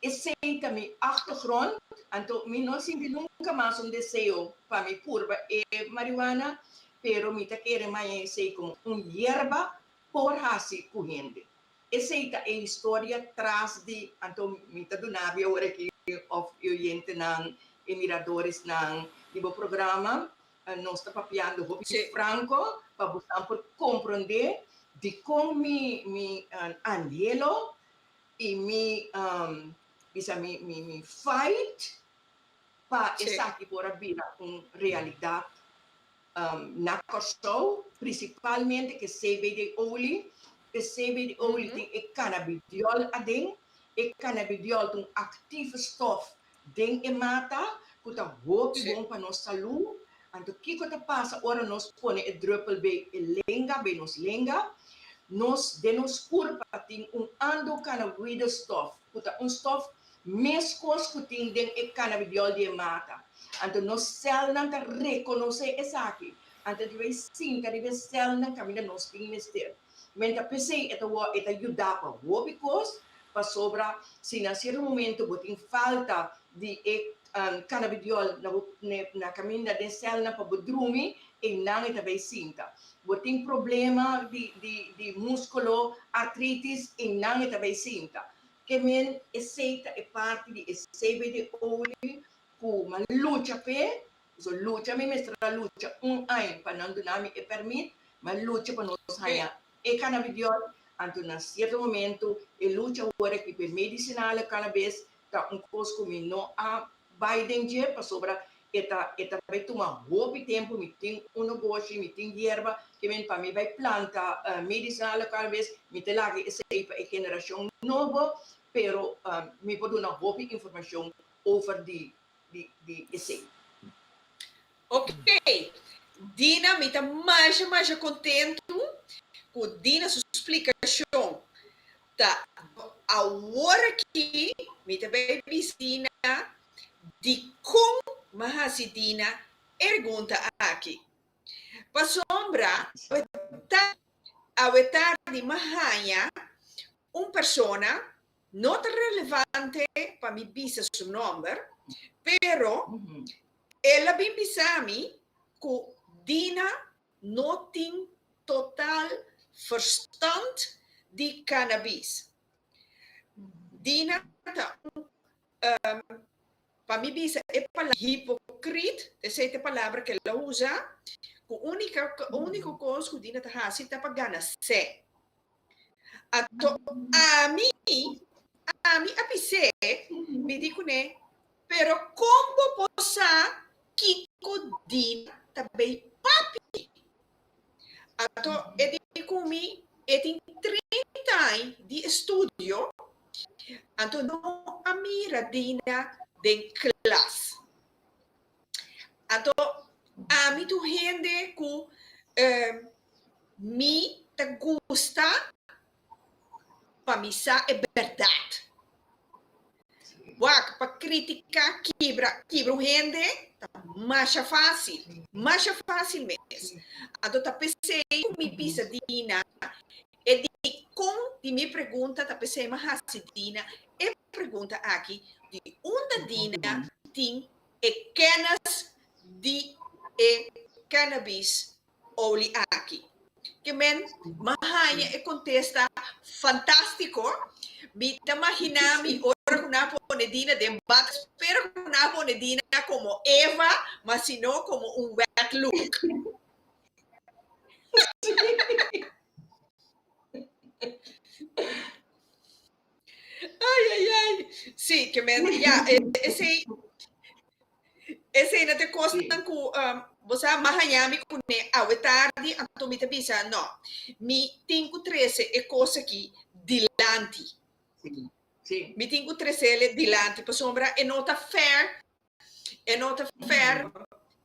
Esei ta mi achtergrond, anto mi no sinti nunca mas un deseo pa mi purba e marihuana, pero mi ta kere maña esei como un yerba por haci cu hende. Esei ta e historia tras di, anto mi ta duna bo awor aki of e oyentenan, e miradoresnan di bo programa, nos ta papiando hopi franco pa bosan por comprende dicon mi mi anhelo i mi bisa mi mi mi fight pa esaki por a bira un realidat na Kòrsou, prinsipalmente ku e CBD olie. E CBD olie tin e cannabidiol aden. E cannabidiol ta un aktieve stof den e mata ku ta hopi bon pa nos salú. Anto kiko ta pasa ora nos pone e druppel bei e lenga, bei nos lenga? Nos den nos kurpa tin un endocannabinoide stof ku ta un stof meskos ku tin den e cannabidiol di e mata. Anto nos sèlnan ta rekonosé esaki. Anto di bai sinta riba e sèlnan kaminda nos tin mester. Men ta p'esei e ta wòrdu e ta yuda pa hopi kos, pasobra si na sierto momento bo tin falta di e cannabidiol na bo na kaminda den sèlnan pa bo drumi, einan e ta bai sinta. Bo tin problema di di di múskulo, artritis, einan e ta bai sinta. Ke men esei ta e parti di e CBD olie ku mi a lucha p'e. So lucha mi mester a lucha un aña pa nan duna mi e permit, mi a lucha pa nos haña e cannabidiol, anto na cierto momento e lucha awor aki pa e medicinale cannabis ta un cos cu mi no a bay den dje pasobra e ta e ta bay tuma hopi tempo, mi tin un negoshi, mi tin yerba, ke men pa mi bay planta medicinale cannabis mi ta laga esey pa e generacion nobo, pero mi por duna hopi informacion over di di di esei. Ok, Dina, mi ta masha masha kontentu ku Dina su splikashon ta awor aki mi ta bai bisa Dina dikon mi a hasi Dina e pregunta aki. Pasobra awe tardi mi a haña un persona No ta relevante pa mi bisa su nomber, pero el a bin bisa mi cu Dina no tin total verstand di cannabis. Dina ta un, pa mi bisa e palabra hipocrit, esey ta e palabra cu el a usa, cu unica, unico cos cu Dina ta haci ta pa gana sè. Anto ami, ami a bis'é, mi di kuné, Pero kon bo por sa kiko Dina ta bei papia? Anto e di ku mi, e tin 30 aña di estudio, anto no a mira Dina den klas. Anto ami tur hende ku mi ta gusta pa mi sa e bèrdat. Wak, pa kritiká, kibra, kibra un hende ta masha fásil, masha fásil mes. Anto ta p'esei ku mi bisa Dina e dikon di mi pregunta, ta p'esei mi a hasi Dina e pregunta aki, di unda Dina tin e kennis di e cannabis olie aki? Ke men m'a haña e kontesta fantástiko. Mi ta maginá mi ora ku nan a pone Dina den bad, spero ku nan a pone Dina komo Eva, ma si no komo un wet look. Ai, ai, ai. Sí, ke men, ja, esei, esei na te kosnan ku, bo sa, m'a haña mi kuné awe tardi, anto mi ta bisa, no, mi tin ku trese e kos aki dilanti. Mi tin ku tresele dilanti, pasobra e no ta fair, e no ta fair,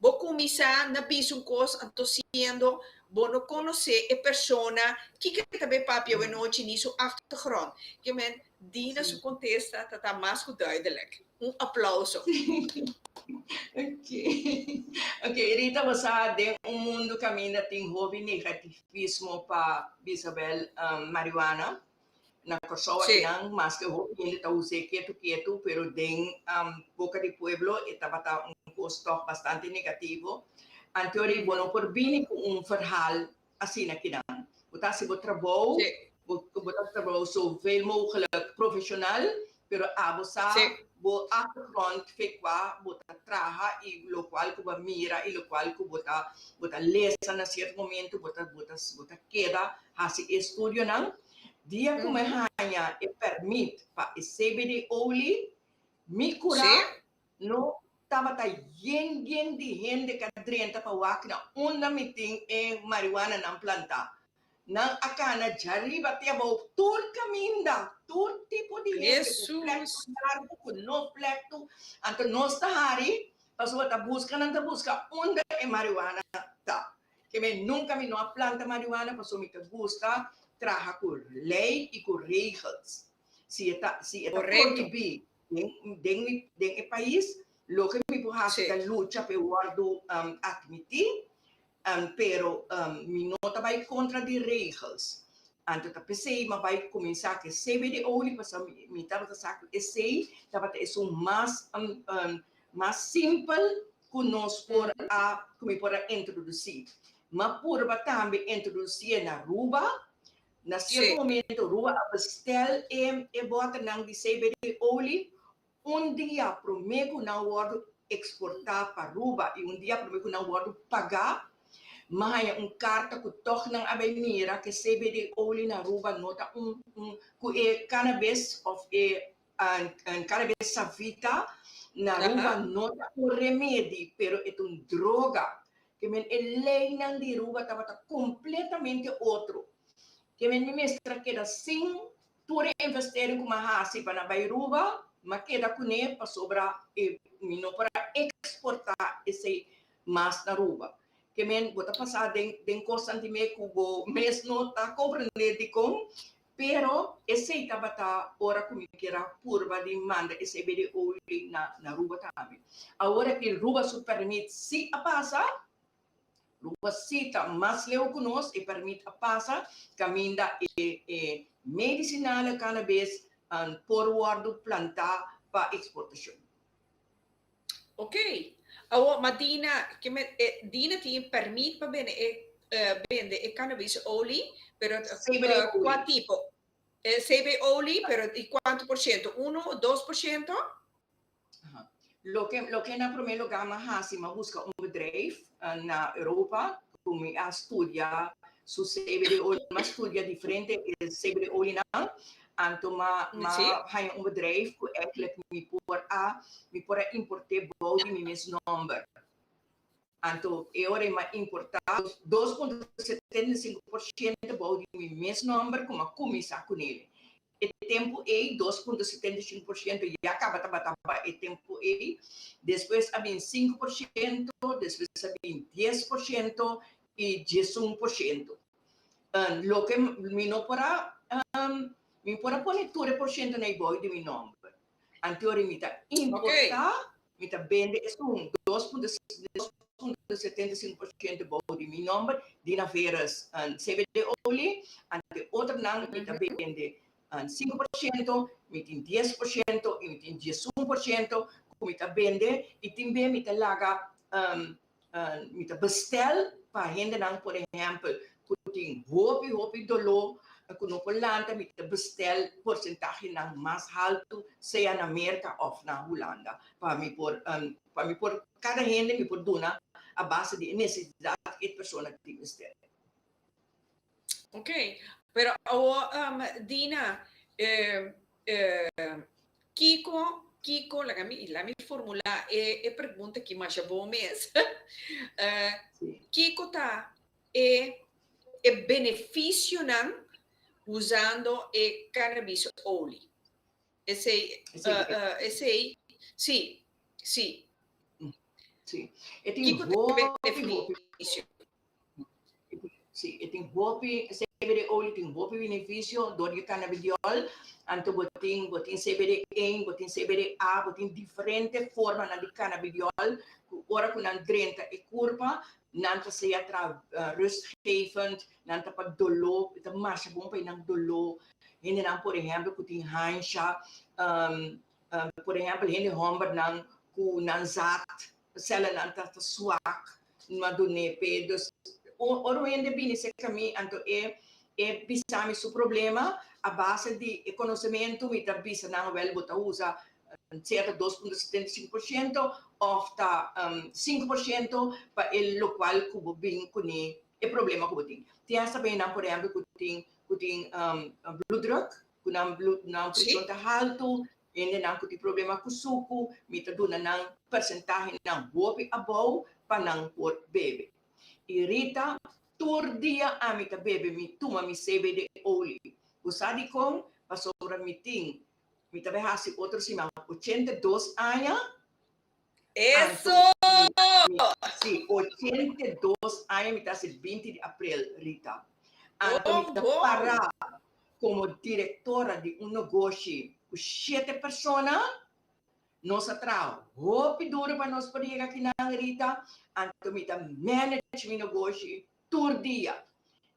bo kuminsá na bisa un kos, anto siendo bo no konosé e persona, kiko e ta bay papia awe nochi ni su achtergrond. Ke men, Dina su kontesta ta ta mas ku duidelijk. Un aplauso. Ok. Ok, Rita, bo sa den un mundu kaminda tin hopi negativismo pa Isabel marihuana. Na Kòrsou akinan maske hopi hende ta us'é ketu ketu, pero den boka di pueblo e tabata un kos tòg bastante negativo. Anteori bo no por bini ku un verhaal asina akinan. Bo ta hasi bo trabou, bo ta hasi trabou zoveel mogelijk profeshonal, pero abo sa bo achtergrond fe kua bo ta traha i lokual ku bo a mira i lokual ku bo ta bo ta lesa na sierto momento bo ta bo ta bo ta keda hasi e estudionan. Dia ku mi haña e pèrmit pa e CBD olie, mi kurá no tabata yen yen di hende ka drenta pa wak na unda mi tin e marihuananan plantá. Nan a kana djariba te abou tur kaminda, tur tipo di hende ku plèktu largu, ku no plèktu. Anto nos ta hari pasobra ta buska nan ta buska unda e marihuana ta. Ke men nunka mi no a planta marihuana pasobra mi ta gusta traha ku lei i ku regels. Si e ta si e ta prohibí den den mi den e pais, loke mi por hasi ta lucha pa e wòrdu atmití. Pero mi no ta bai kontra di regels. Anto ta p'esei m'a bai kuminsá ku e CBD olie pasobra mi tabata sa ku esei tabata esun mas mas simpel ku nos por a ku mi por a introdusí. M'a purba tambe introdusié na Aruba. Na sierto momento Aruba a bestel e e bòternan di CBD olie Un dia promé ku nan wòrdu eksportá pa Aruba i un dia promé ku nan wòrdu pagá, m'a haña un karta ku tòg nan a bai mira ku e CBD olie na Aruba no ta un un ku e cannabis òf e cannabis savita na Aruba no ta un remedi pero e ta un droga. Ke men e leinan di Aruba tabata kompletamente otro. Ke men mi mester a keda sin Tur e investering ku m'a hasi pa na bai Aruba, m'a keda kuné pasobra e mi no por a eksportá esei mas na Aruba. Ke men bo ta pasá den den kosnan di me ku bo mes no ta komprendé dikon, pero esei tabata ora ku mi kier a purba di manda e CBD olie na na Aruba tambe. Awor aki Aruba su pèrmit sí a pasa. Ruba sí ta mas leu ku nos, e pèrmit a pasa kaminda e e medisinale cannabis por wòrdu plantá pa eksportashon. Ok. Awor, ma Dina, ke men, e Dina tin e pèrmit pa bende e bende e cannabis olie, pero CBD kua olie. tipo? E CB olie, pero di kuantu por shento? Uno, dos por shento? Loke loke na promé lugá m'a hasi, m'a buska un bedrijf na Europa ku mi a studia su CBD olie, m'a studia diferente CBD olienan, anto m'a m'a haña un bedrijf ku ègentlik mi por a mi por a import'é bou di mi mes nòmber. Anto e ora ei m'a importá 2,75% bou di mi mes nòmber ku m'a kuminsá kuné. E tempu ei 2,75% ya kaba tabata pa e tempu ei, despues a bin 5%, despues a bin 10% i 11%. Loke mi no por a, mi por a pone tur e porshento na e bou di mi nòmber. Anteori mi ta importá, mi ta bende esun 2,75% bou di mi nòmber, Dina Veeris CBD olie, ante otronan mi ta bende 5%, mi tin 10% i mi tin 11% ku mi ta bende i tin be mi ta laga Mi ta bestel pa hendenan, por ehèmpel, ku tin hopi hopi doló ku no por lanta, mi ta bestel porsentahenan mas haltu, sea na Merka òf na Hulanda, pa mi por pa mi por kada hende mi por duna a base di e nesesidat ku e persona tin mester. Ok, pero awor Dina. Kiko, laga mi formulá e pregunta ku mas bon mes. Kiko ta e benefisionan usando e cannabis olie? Esei, esei, si. Si. E tin hopi, benefisio? Si, e tin hopi, CBD olie tin hopi benefisio dor di cannabidiol. Anto bo tin CBD 1, bo tin CBD A, bo tin diferente formanan di cannabidiol. Ora ku nan drenta e kurpa, nan ta sea tra rustgevend, nan ta pa doló, ta masha bon pa nan doló. Hende nan, por ehèmpel, ku tin hansha, por ehèmpel, hende hòmbernan ku nan zaadcellennan ta zwak, m'a dun'é pe. Dus ora hende bini serka mi, anto e bisa mi su problema, a base di e konosementu, mi ta bisa nan wel bo ta usa serka 2,75% òf ta 5% pa e lokual ku bo bin kuné e problema ku bo tin. Tin hasta nan, por ehèmpel, ku tin bloeddruk, ku nan bloed nan preshon ta haltu, hende nan ku tin problema ku suku, mi ta duna nan persentahe nan hopi abou pa nan por bebe. I Rita, tur dia ami ta bebe mi tuma mi CBD olie. Bo sa di kon? Pasobra mi tin, mi ta bai hasi otro siman 82 aña. Eso! Si, 82 aña mi ta hasi 20 di aprel, Rita. Anto mi ta para komo direktora di un negoshi ku shete persona. Nos a traha hopi duru pa nos por yega akinan, Rita. Anto mi ta manage mi negoshi tur dia.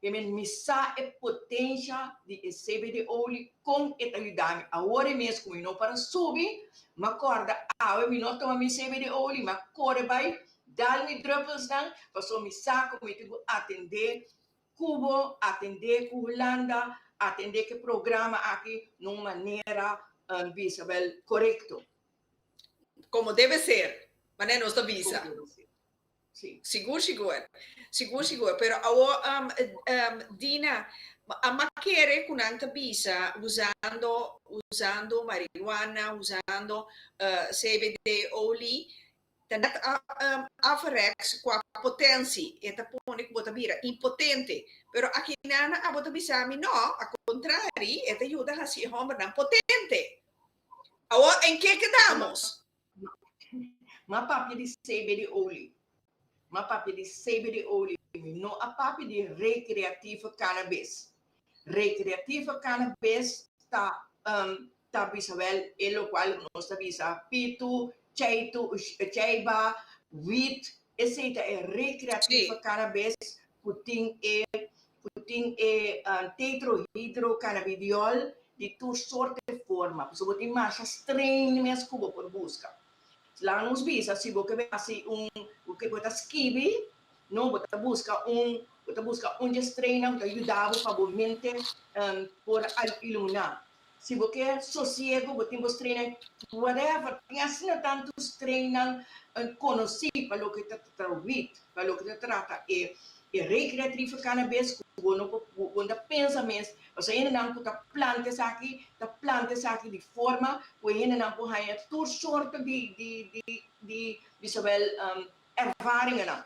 I mi sa e potensia di e CBD olie kon e ta yuda mi. Awor mes ku mi no para subi, m'a kòrda awe mi no tuma mi CBD olie, m'a kore bai dal mi druppelsnan, paso mi sa ku mi tin ku atendé Cuba, atendé ku Hulanda, atendé ku e programa aki na un manera Isabel korekto. Como debe ser, manera nos ta bisa. Como debe ser. Si. Sigur. Sigur. Pero awo, Dina, m'a kere ku nan ta bisa usando marihuana, usando CBD olie, ta net averechts qua potentie. E ta pone ku bo ta bira impotente. Pero akinan abo ta bisa mi no, al contrario, e ta yuda hasi e hòmbernan potente. Awo, ¿en qué quedamos? M'a papia di CBD olie. M'a papia di CBD olie. No a papia di recreatieve cannabis. Recreatieve cannabis ta bisa wel e lokual nos ta bisa pitu, chaitu, chaiba, weed, esei ta e recreatieve cannabis ku tin e tetrahidrocannabidiol di tur sorto di forma. So bo tin mas strain mes ku bo por buska. Laga nos bisa, si bo ke hasi un, ku bo ta skibi, no, bo ta buska un strain ku ta yuda bo pa bo mente por iluminá. Si bo ke sosiegu, bo tin bo strain, whatever, tin asina tantu strain konosí pa loke ta trata weed, pa loke ta trata e recreatieve cannabis, ku bo no bo ta pensa mes, pasobra hendenan ku ta planta esaki, ta planta esaki di forma ku hendenan por haña tur sorto di Isabel ervaringennan.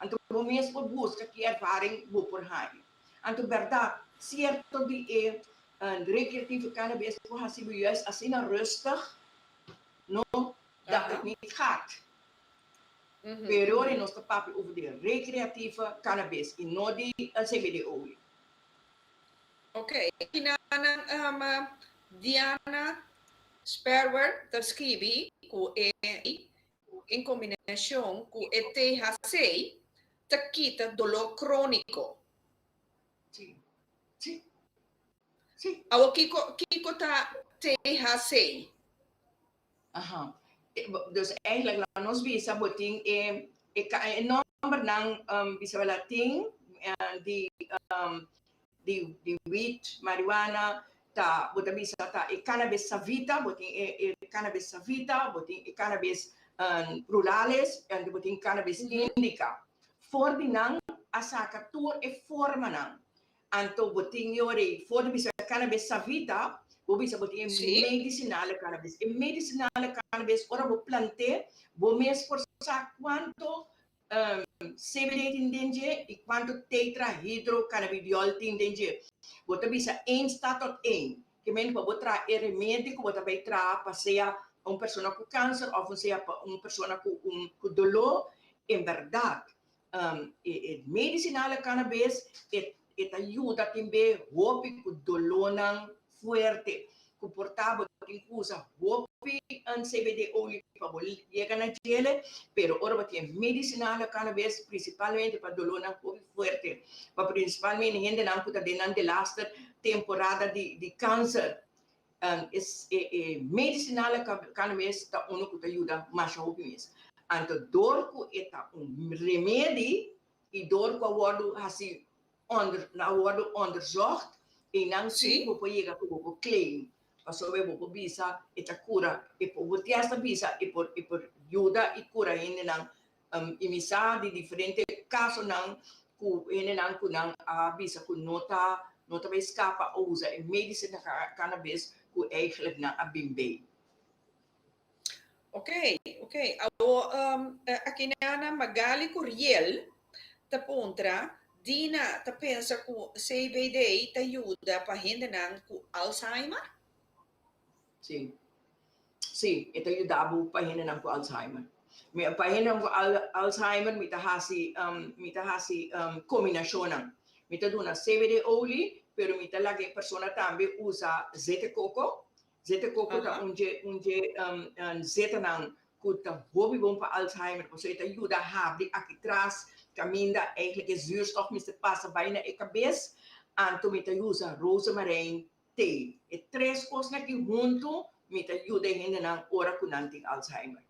Anto bo mes por buska ki ervaring bo por haña. Anto berdat, sierto di e recreatieve cannabis por hasi bo juist asina rustig, no, dat het niet gaat. Pero nos ta papia over di recreatieve cannabis i no di CBD olie. Ok. Diana Sperwer ta skibi ku e en kombinashon ku e THC ta kita doló króniko. Si. Awo kiko ta THC? Aha. Dus eigenlijk laga nos bisa bo tin e nòmbernan bisa latin di weed, marihuana, ta bo ta bisa ta e cannabis sativa, bo tin e cannabis sativa, bo tin e cannabis ruderalis en bo tin cannabis indica. For di nan a saka tur e formanan. Anto bo tin yori for di bisa cannabis sativa. Bo bisa bo tin e medicinale cannabis. E medicinale cannabis, ora bo plant'é, bo mes por sa kuantu CBD tin den dje i kuantu tetrahydrocannabidiol tin den dje. Bo ta bisa één staat tot één. Ke men pa bo traha e remedi ku bo ta bai traha pa sea un persona ku kanser òf un sea pa un persona ku un ku doló, en bèrdat e medicinale cannabis e e ta yuda tin be hopi ku dolónan fuerte ku por ta bo tin ku usa hopi CBD olie pa bo yega na djele, pero ora bo tin e medicinale cannabis principalmente pa dolónan hopi fuerte, pa principalmente hendenan ku ta den nan delaster temporada di kanser, e medicinale cannabis ta uno ku ta yuda masha hopi mes. Anto dor ku e ta un remedi i dor ku a wòrdu hasi onder a wòrdu onderzocht, einan sí bo por yega ku bo por claim, pasobra bo por bisa e ta kura, e por bo test a bisa e por e por yuda i kura hendenan. I mi sa di diferente kasonan ku hendenan ku nan a bisa ku no ta no ta bai skapa a usa e medisina cannabis ku eigenlijk nan a bin bei. Ok, ok. Awo aki na Magali Curiel ta puntra, Dina ta pensa ku CBD ta yuda pa hendenan ku Alzheimer? Sí. Sí, e ta yuda bo pa hendenan ku Alzheimer. Mi, pa hendenan ku Alzheimer mi ta hasi, mi ta hasi kombinashonnan. Mi ta duna CBD olie, pero mi ta laga e persona tambe usa zete koko. Zete koko ta un dje un dje zetanan ku ta hopi bon pa Alzheimer pasobra e ta yuda habri aki tras kaminda eigenlijk e zuurstof mester pasa bai na e kabes. Anto mi ta usa rozemarijn thee. E tres kosnan aki huntu mi ta yuda e hendenan ora ku nan tin Alzheimer.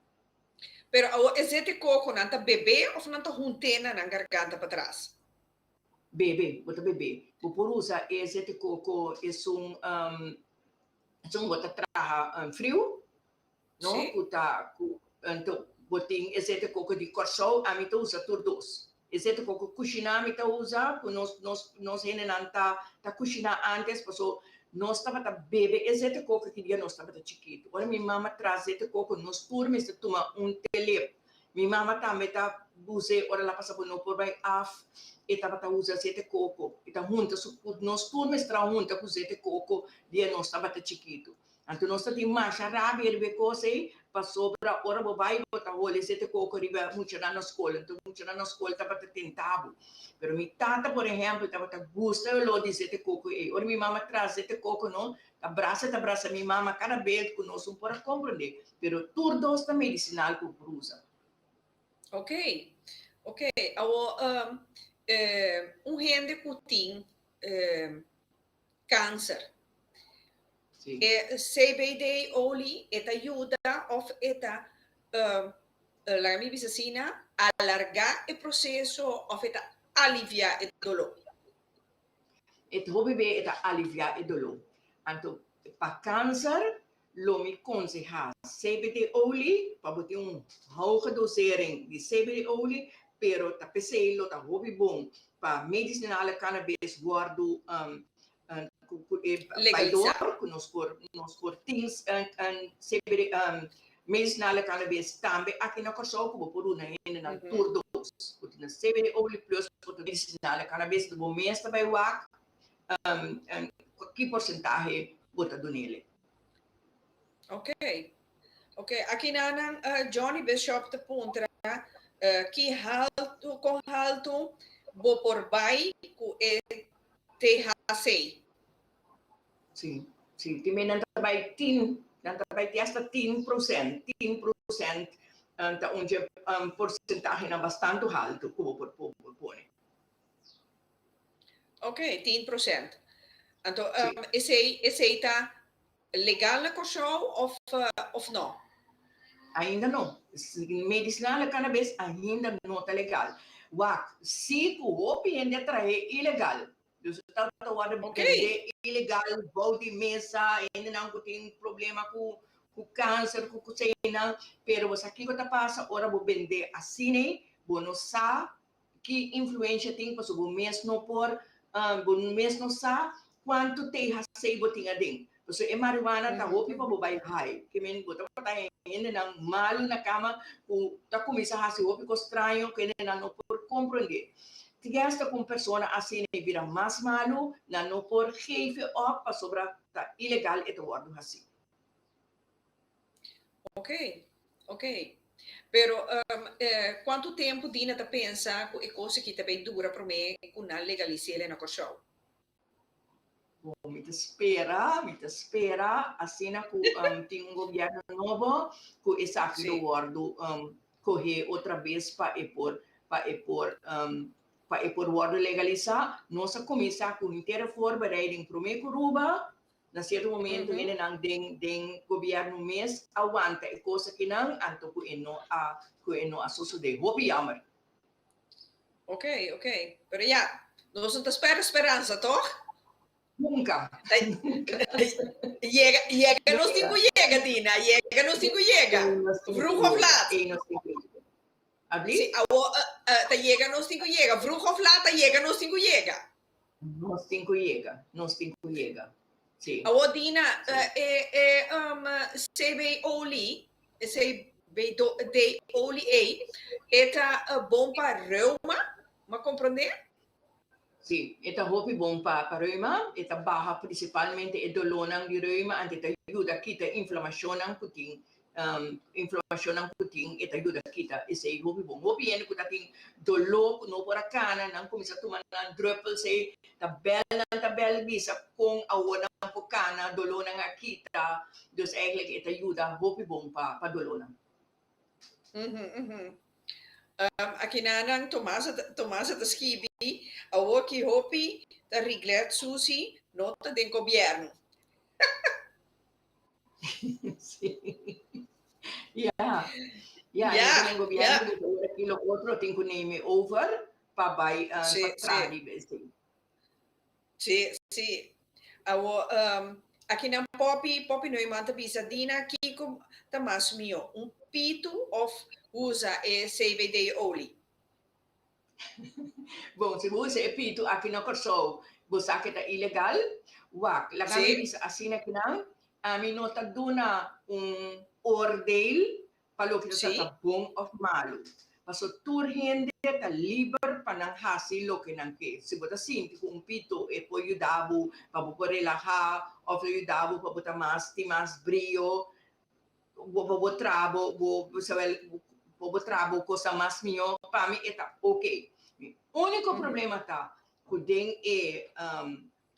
Pero awor e zete koko nan ta bebe of nan ta hunt'é na nan garganta patras? Bebe, bo ta bebe. Bo por usa e zete koko esun esun bo ta traha friu, no? Ku ta ku anto bo tin e zete koko di Kòrsou, ami ta usa tur dos. E zete koko kushiná mi ta usa ku nos nos nos hendenan ta ta kushiná ántes paso nos tabata bebe e zete koko ki dia nos tabata chikitu. Ora mi mama traha zete koko nos tur mester tuma un telep. Mi mama tambe ta us'é ora el a pasa ku no por bai af, e tabata usa zete koko. E ta hunta su ku nos tur mester a hunta ku zete koko dia nos tabata chikitu. Anto nos ta tin masha rabia riba e kos ei, pasobra ora bo bai bo ta hole zete koko riba muchanan na skol, anto muchanan na skol tabata tenta bo. Pero mi tata por ehèmpel tabata gusta e olor di zete koko ei. Ora mi mama traha zete koko no, ta brasa ta brasa mi mama kada bes ku nos un por a komprondé. Pero tur dos ta medisinal ku por usa. Ok, ok. Awor, un hende ku tin kanser, e CBD olie e ta yuda òf e ta, laga mi bisa asina, alargá e proseso òf e ta aliviá e doló? E ta hopi be e ta aliviá e doló. Anto pa kanser lo mi konsehá CBD olie pa bo tin un hoge dosering di CBD olie, pero ta p'esei lo ta hopi bon pa medicinale cannabis wòrdu ku e bai dor ku nos por nos por tin CBD medicinale cannabis tambe aki na Kòrsou ku bo por duna hendenan tur dos. Bo tin CBD olie plus bo tin medicinale cannabis, bo mes ta bai wak ki porsentahe bo ta dunele. Ok. Ok, aki nan Johnny Bishop ta puntra ki haltu, kon haltu bo por bai ku e THC? Sí, sí. Tin men nan ta bai tin, nan ta bai te hasta 10%, 10% ta un dje porsentahenan bastante haltu ku bo por pone. Ok, 10%. Anto, esei, esei ta legal na Kòrsou of, of no? Ainda no. Medicinale cannabis ainda no ta legal. Wak, si ku hopi hende a trahe ilegal. Dus ta ta wòrdu bende ilegal bou di mesa, hendenan ku tin problema ku ku kanser, ku kuseinan. Pero bo sa kiko ta pasa ora bo bende asina, bo no sa Ki influencia tin pasobra bo mes no por, bo mes no sa cuanto THC bo tin aden. Pasobra e marihuana ta hopi pa bo bai high. Ke men bo tabata hendenan malu na kama ku ta kuminsá hasi hopi kos straño ku hendenan no por komprondé. Tgesta ku un persona asina e bira mas malu, nan no por geef e op pasobra ta ilegal e ta wòrdu hasí. Ok, ok. Pero kuantu tempu Dina ta pensa ku e kos aki ta bai dura promé ku nan legalis'é na Kòrsou? Bon, mi ta spera, mi ta spera asina ku tin un gobièrnu nobo ku esaki lo wòrdu kohé otra bes pa e por pa e por pa e por wòrdu legalisá. Nos a kuminsá ku henter e voorbereiding promé ku Aruba. Na sierto momento hendenan den den gobièrnu mes a wanta e kos akinan anto ku e no a ku e no a sosodé. Hopi jammer. Ok, ok. Pero ya, nos no ta spera speransa, toch? Nunca. Yega, yega nos tin ku yega, Dina. Yega nos tin ku yega. Vroeg of laat. Abli? Si, awo, ta yega nos tin ku yega. Vroeg of laat ta yega nos tin ku yega. Nos tin ku yega, nos tin ku yega. Sí. Awo Dina, e e um, CB olie, e CBD olie ei, e ta bon pa reuma, m'a komprondé? Sí, e ta hopi bon pa pa reuma, e ta baha prinsipalmente e dolónan di reuma, anto e ta yuda kita inflamashonnan ku tin Inflamashonnan ku tin e ta yuda kita esei hopi bon. Hopi hende ku ta tin doló ku no por a kana, nan kuminsá tuma nan drùpels ei, ta bèl nan ta bèl bisa kon awor nan por kana, dolónan a kita. Dus eigentlik e ta yuda hopi bon pa pa dolónan. Akinanan Tomasa Tomasa ta skibi, Awor ki hopi ta riglet susi no ta den gobièrnu. Sí. Ja. Ja, ja, en gobierno ja. Ora ki lo otro tin ku neem over pa bai pa traha di bes. Sí, sí. Awo, aki nan Poppy, Poppy Neumann ta bisa, Dina, kiko ta mas mihó, un pitu of usa e CBD olie? Bon, si bo usa e pitu aki na Kòrsou, bo sa ke ta ilegal. Wak, laga mi bisa asina kinan, ami no ta duna un oordeel pa loke ta trata bon òf malu. Paso tur hende ta liber pa nan hasi loke nan ke. Si bo ta sinti ku un pitu e por yuda bo pa bo por relahá òf ta yuda bo pa bo ta mas tin mas brio, bo bo bo traha bo bo sabel bo bo traha bo cosa mas mihó, pa mi e ta ok. Mi úniko problema ta ku den e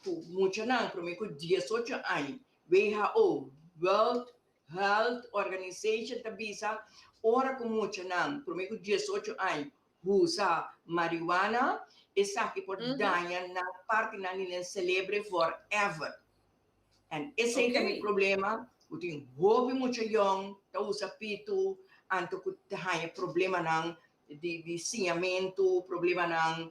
ku muchanan promé ku diesocho aña, WHO, World Health Organization, ta bisa ora ku muchanan promé ku diesocho aña usa marihuana, esaki por daña nan partinan di nan selebre forever. En esei ta mi problema, ku tin hopi mucha yòn ta usa pitu, anto ku ta haña problemanan di di siñamentu, problemanan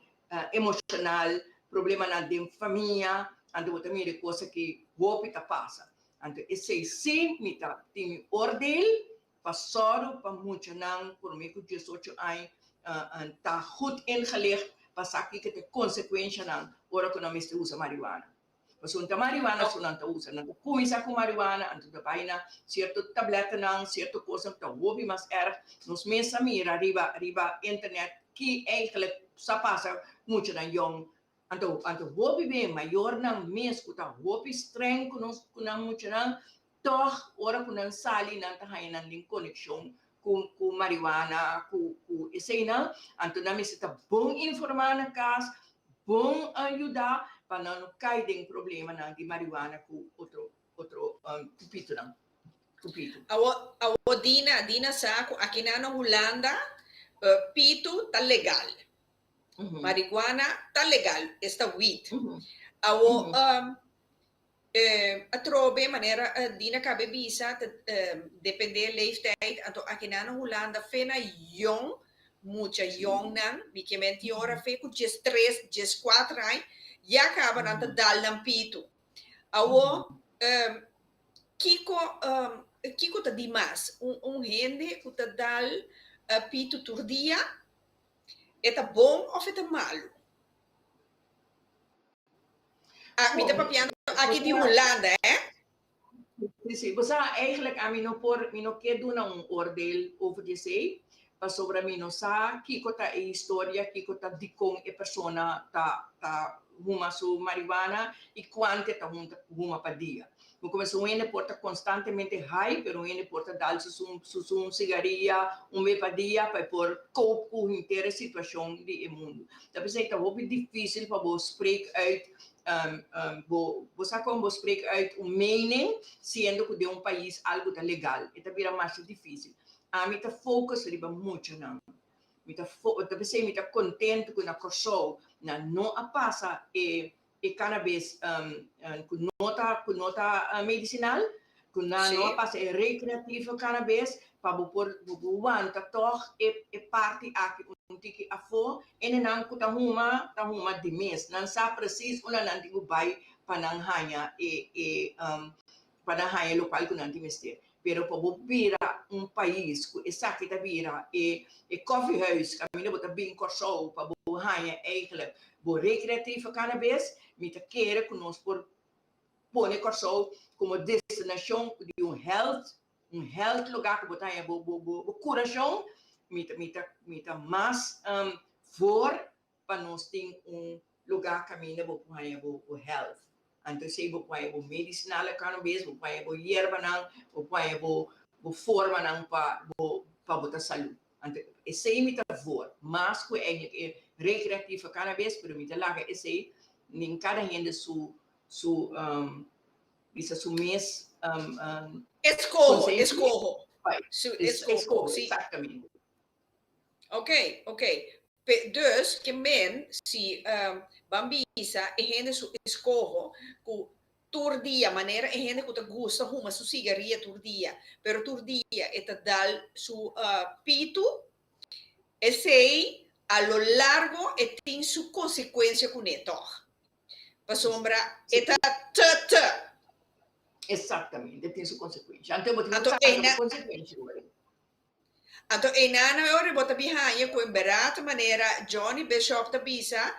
emoshonal, problemanan den famia, anto bo ta mira e kos aki hopi ta pasa. Anto esei sí mi ta tin mi oordeel pa sòru pa muchanan promé ku diesocho aña ta goed ingelicht pa sa kiko ta e konsekuenshanan ora ku nan mester usa marihuana. Pasobra ta marihuana so nan ta usa. Nan ta kuminsá ku marihuana, anto ta bai na sierto tablètanan, sierto kosnan ku ta hopi mas èrg. Nos mes a mira riba riba internet ki eigentlik sa pasa muchanan yòn. Anto anto hopi be mayornan mes ku ta hopi strèng ku nos ku nan muchanan, tòg ora ku nan sali nan ta haña nan den konekshon ku ku marihuana, ku ku eseinan. Anto nan mester ta bon informá na kas, bon a yuda pa nan no kai den problemanan di marihuana ku otro otro ku pitonan ku pitu. Awo awo Dina Dina sa ku akinan na Hulanda pitu ta legal. Marihuana ta legal, esta weed. Awo Atrobe, manera Dina cabe bisa, ta depende leeftijd, anto akinan na Hulanda fe na yong, mucha yongnan, mi ke menti ora fe ku diestres, dieskuater aña, ya kaba nan ta dal nan pitu. Awo, kiko kiko ta di mas? Un hende ku ta dal pitu tur dia, e ta bon òf e ta malu? Ah, mi ta papiando aki di Hulanda, eh? Sí, sí. Bo sa, eigenlijk ami no por, mi no ke duna un oordeel over di esei, pasobra mi no sa kiko ta e historia, kiko ta dikon e persona ta ta huma su marihuana i kuantu e ta hunta huma pa dia. Bo kuminsá un hende por ta konstantemente high, pero un hende por ta dal su su su un sigaria un be pa dia pa e por cope ku henter e situashon di e mundu. Ta p'esei ta hopi difísil pa bo spreek uit Bo bo sa kon bo spreek uit un mening siendo ku den un pais algu ta legal. E ta bira masha difísil. Ami ta focus riba muchanan. Mi ta fo ta p'esei mi ta kontentu ku na Kòrsou nan no a pasa e e cannabis ku no ta ku no ta medisinal, ku nan no a pasa e recreativo cannabis pa bo por bo por wanta tòg e e parti aki un tiki afó. Hendenan ku ta huma ta huma di mes. Nan sa presis unda nan tin ku bai pa nan haña e e pa nan haña lokual ku nan tin mester. Pero pa bo bira un pais ku esaki ta bira e e koffiehuis kaminda bo ta bin Kòrsou pa bo haña eigentlik bo recreativo cannabis, mi ta kere ku nos por pone Kòrsou komo destinashon di un health un health lugá ku bo ta haña bo bo bo kurashon, mi ta mi ta mi ta mas voor pa nos tin un lugá kaminda bo por haña bo bo health. Anto esei bo por haña bo medisinale cannabis, bo por haña bo yerbanan, bo por haña bo bo formanan pa bo pa bo ta salú. Anto esei mi ta voor, mas ku eigenlijk e recreatieve cannabis, pero mi ta laga esei nin kada hende su su bisa su mes Eskoho, konsenshi. eskoho. Su eskoho, Eskoho, si. exactamente. Ok, ok. Pe, dus, ke men si ban bisa e hende su eskoho ku tur dia, manera e hende ku ta gusta huma su sigaria tur dia, pero tur dia e ta dal su pitu, esei a lo largo e tin su konsekuensia kuné tòg. Pasobra e ta te te. Exactamente, tin su consecuencia. Anto bo tin Anto cu carga eina bo consecuencia ora. Anto einana ora bo ta bin haña cu en berdad manera Johnny Bishop ta bisa,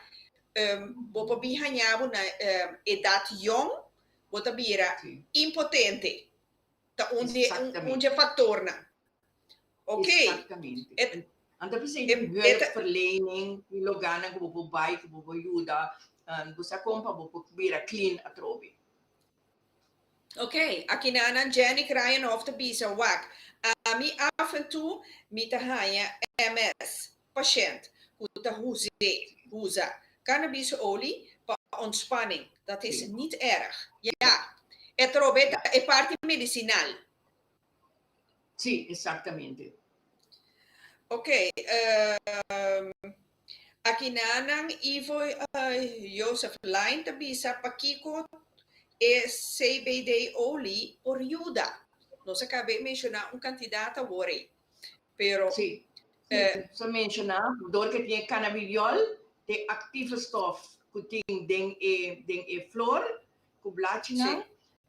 bo por bin haña bo na edad yong, bo ta bira impotente. Ta un di un dje factornan. Ok. Exactamente. Anto p'esei tin hulpverlening, tin loganan ku bo por bai, ku bo por yuda, bo sa kon pa bo por bira clean atrobe. Ok, akinanan Jenny Kraaienhof ta bisa, Wak, ami af en toe mi ta haña MS pashènt ku ta huz'é, huza, cannabisolie pa ontspanning. Dat is niet erg. Ja, e trobe ta e parti medisinal. Sí, exactamente. Ok, akinanan Ivo Joseph Line ta bisa pakiko e CBD olie por yuda. Nos a kaba e menshoná un kantidat awor ei, pero. Sí, nos a menshoná dor ke tin e cannabidiol, te actieve stof ku tin den e den e flor ku blachinan.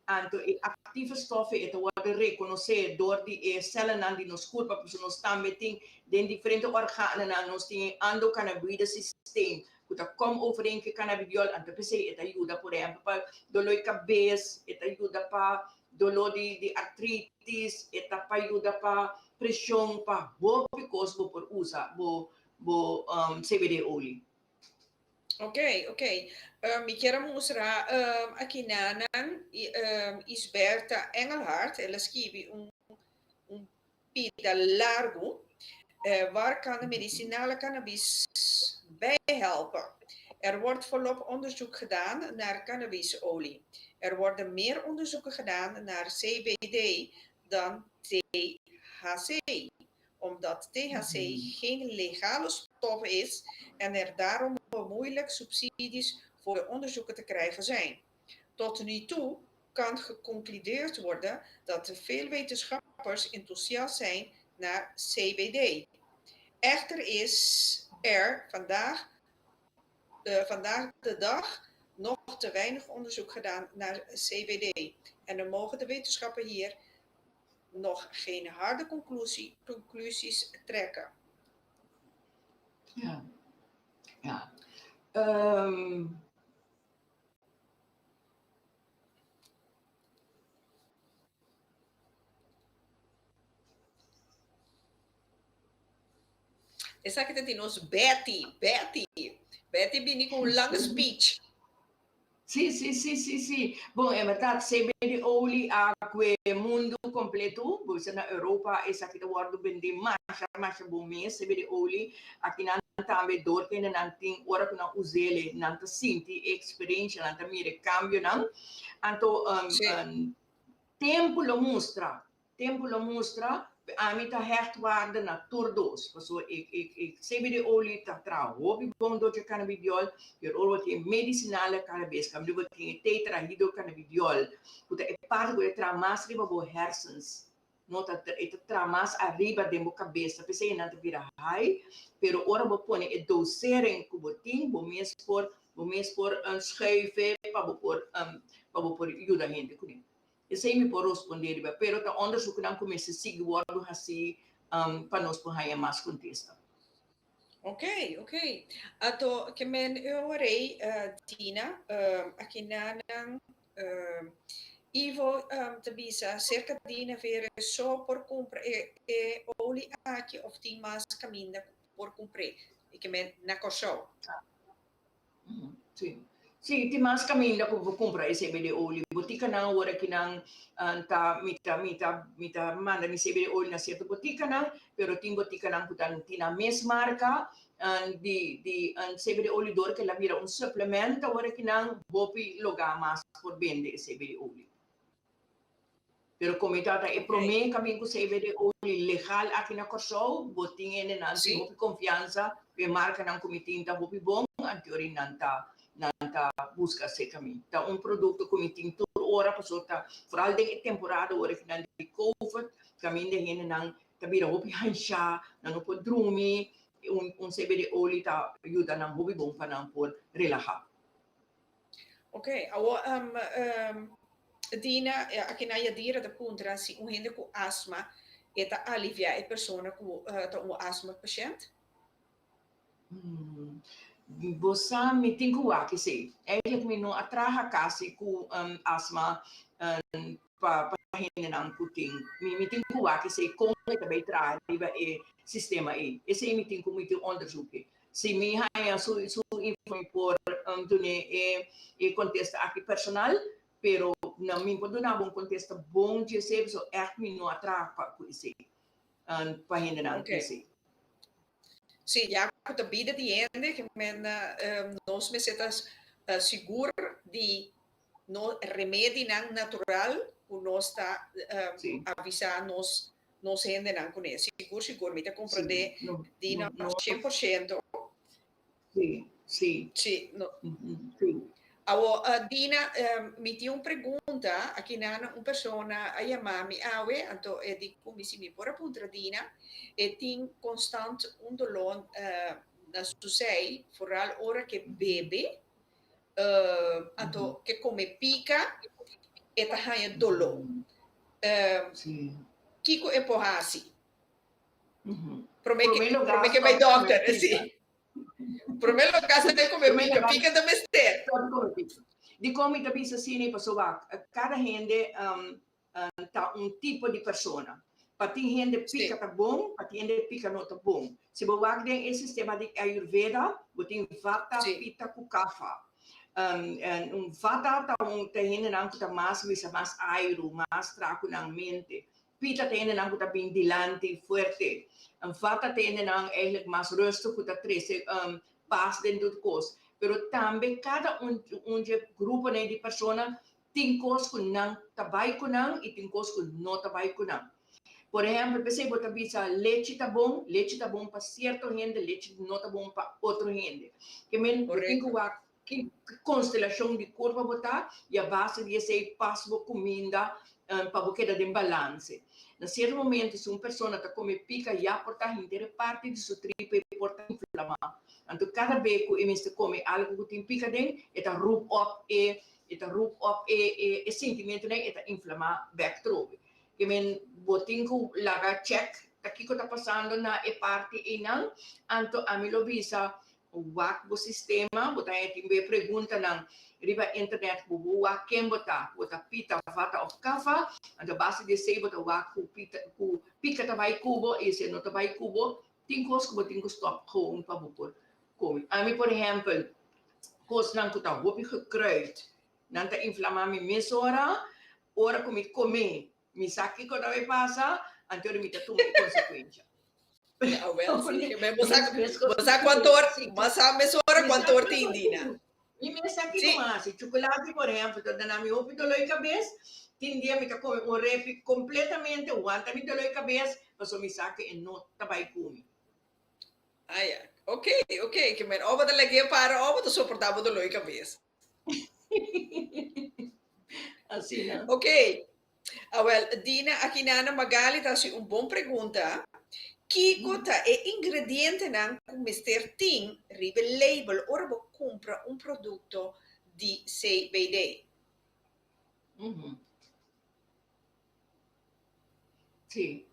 Anto e actieve stoffen e ta worde reconoce door di e celnan di nos curpa, pasobra nos tambe tin den diferente organonan, nos tin e endocannabinoide systeem cu ta kom overeen cu e cannabidiol, anto p'esey e ta yuda por ehempel pa dolor di cabes, e ta yuda pa dolor di di artritis, e ta pa yuda pa presion, pa hopi cos bo por usa bo bo CBD olie. Ok, ok. Mi kier a mustra aki nanan Isberta Engelhardt, el a skibi un, un pida largu. Waar kan de medicinale cannabis bij helpen? Er wordt volop onderzoek gedaan naar cannabisolie. Er worden meer onderzoeken gedaan naar CBD dan THC. Omdat THC geen legale stof is en er daarom moeilijk subsidies voor de onderzoeken te krijgen zijn. Tot nu toe kan geconcludeerd worden dat veel wetenschappers enthousiast zijn naar CBD. Echter is er vandaag de, vandaag de dag nog te weinig onderzoek gedaan naar CBD. En dan mogen de wetenschappen hier nog geen harde conclusie, conclusies trekken. Ja, ja. Esaki ta di nos Betty, Betty. Betty bini ku un lang speech. Sí, sí, sí, sí, sí. Bon, en bèrdat, CBD olie a kue mundu kompleto. Bo bisa na Europa esaki ta wòrdu bendí masha, masha bon mes, CBD olie. Akinan tambe dor kende nan tin ora ku nan us'é, nan ta sinti e eksperensha, nan ta mira e kambionan. Anto, tempu lo mustra. Tempu lo mustra, ami ta hecht waarde na tur dos, pasobra e e e CBD olie ta traha hopi bon door dje cannabidiol, pero ora bo tin e medicinale cannabis, kaminda bo tin e tetrahydrocannabidiol, ku ta e parti ku ta traha mas riba bo hersens, no ta e ta traha mas ariba den bo kabes, ta p'esei nan ta bira high, pero ora bo pone e dosering ku bo tin, bo mes por bo mes por schuif e pa bo por pa bo por yuda hende kuné. Esei mi por rospondé riba, pero ta onderzoeknan ku mester sigui wòrdu hasí pa nos por haña mas kontesta. Ok, ok. Anto ke men e ora ei, Dina, aki nanan Ivo ta bisa serka Dina Vere so por kumpra e e olie aki of tin mas kaminda ku por kumpr'é? I ke men na Kòrsou. Sí. Sí, tin mas caminda cu bo cumpra e CBD olie. Boticanan awor akinan ta mi ta mi ta mi ta manda mi CBD olie na cierto boticanan, pero tin boticanan cu ta tin nan mes marca di di CBD olie door cu el a bira un supplement awor akinan hopi loga mas por bende e CBD olie. Pero como e tata e prome camin cu CBD olie legal aki na Corsou, bo tin hende nan tin hopi confiansa cu e marcanan cu mi tin ta hopi bon, anteori nan ta nan ta busca esey camin. Ta un producto cu mi tin tur ora pasobra ta vooral den e temporada ora cu nan di covid caminda hendenan ta bira hopi hansha, nan no por drumi, un un CBD olie ta yuda nan hopi bon pa nan por relaha. Ok, awor um, um, Dina, eh, aki na Yadira ta puntra si un hende ku asma e ta aliviá e persona ku uh, ta un asma pashènt? Bo sa mi tin ku wak esei. Eigenlijk mi no a traha kasi ku um, asma um, pa pa hendenan ku tin. Mi mi tin ku wak esei kon e ta bai traha riba e sistema ei. Esei mi tin ku mi tin onderzoek. Si mi haña su su info mi por dun'é e e kontesta aki personal, pero na mi por duna bo un kontesta bon dje esei pasobra ègt mi no a traha pa ku esei pa hendenan ku esei. Sí, ya ku ta bida di hende ke men nos mester ta sigur di no remedinan natural ku nos ta avisá nos nos hendenan kuné. Sigur sigur mi ta komprendé Dina 100%. Sí, sí. Sí, no. Sí. Awo, Dina, mi tin un pregunta. Aki nan un persona a yama mi awe, anto e di ku mi si mi por a puntra Dina. E tin konstant un doló na su sei, foral ora ke bebe, anto ke kome pika, e ta haña doló. Kiko e por hasi? Promé ke promé ke bai dòkter, sí. Promé lo gasta den kome pika, pika ta mester. Dikon mi ta bisa asina? Pasobra kada hende ta un tipo di persona. Pa tin hende pika ta bon, pa tin hende pika no ta bon. Si bo wak den e sistema di Ayurveda, bo tin vata, pita ku kapha. Un vata ta un ta hendenan ku ta mas bisa mas airu, mas traha ku nan mente. Pita ta hendenan ku ta bin dilanti fuerte. Vata ta hendenan eigenlijk mas rustig ku ta trese pas den tur kos. Pero tambe kada un un dje gruponan di persona Tin kos ku nan ta bai ku nan i tin kos ku no ta bai ku nan. Por ehèmpel, p'esei bo ta bisa lechi ta bon, lechi ta bon pa sierto hende, lechi no ta bon pa otro hende. Ke men bo tin ku wak ki konstelashon di kurpa bo ta i a base di esei pas bo kuminda pa bo keda den balanse. Na sierto momento si un persona ta kome pika ya por ta henter e parti di su tripa e por ta inflamá. Anto kada be ku e mester kome algu ku tin pika den e ta rup op e E ta roep op e e e sentimentonan, e ta inflamá bèk trobe. Ke men bo tin ku laga chèk ta kiko ta pasando na e parti einan, anto ami lo bisa wak bo sistema, bo ta haña tin be preguntanan riba internet ku bo wak ken bo ta, bo ta pita, vata òf kafa, anto a base di esei bo ta wak ku pita ku pika ta bai ku bo i esei no ta bai ku bo. Tin kos ku bo tin ku stòp gewoon pa bo por kome. Ami por ehèmpel, kosnan ku ta hopi gekruid, nan ta inflamá mi mesora. Ora ku mi kome, mi sa kiko ta bai pasa, anto mi ta tuma e konsekuensha. Ah, wel, sí. Bo sa, bo sa kuantu or, bo sa mesora kuantu or tin, Dina. Mi mes sa kiko mi hasi. Chukulati, por ehèmpel, ta duna mi hopi doló di kabes. Tin dia mi ta kome un refi kompletamente, wanta mi doló di kabes, pasobra mi sa ku e no ta bai ku mi. Ah, ya. Ok, ok. Ke men òf bo ta lag'é para òf bo ta soportá bo doló di kabes. Asina. Ok. Awel, Dina, aki Nana Magali ta hasi un bon pregunta. Kiko ta e ingredientenan ku mester tin riba e label ora bo kumpra un produkto di CBD? Sí.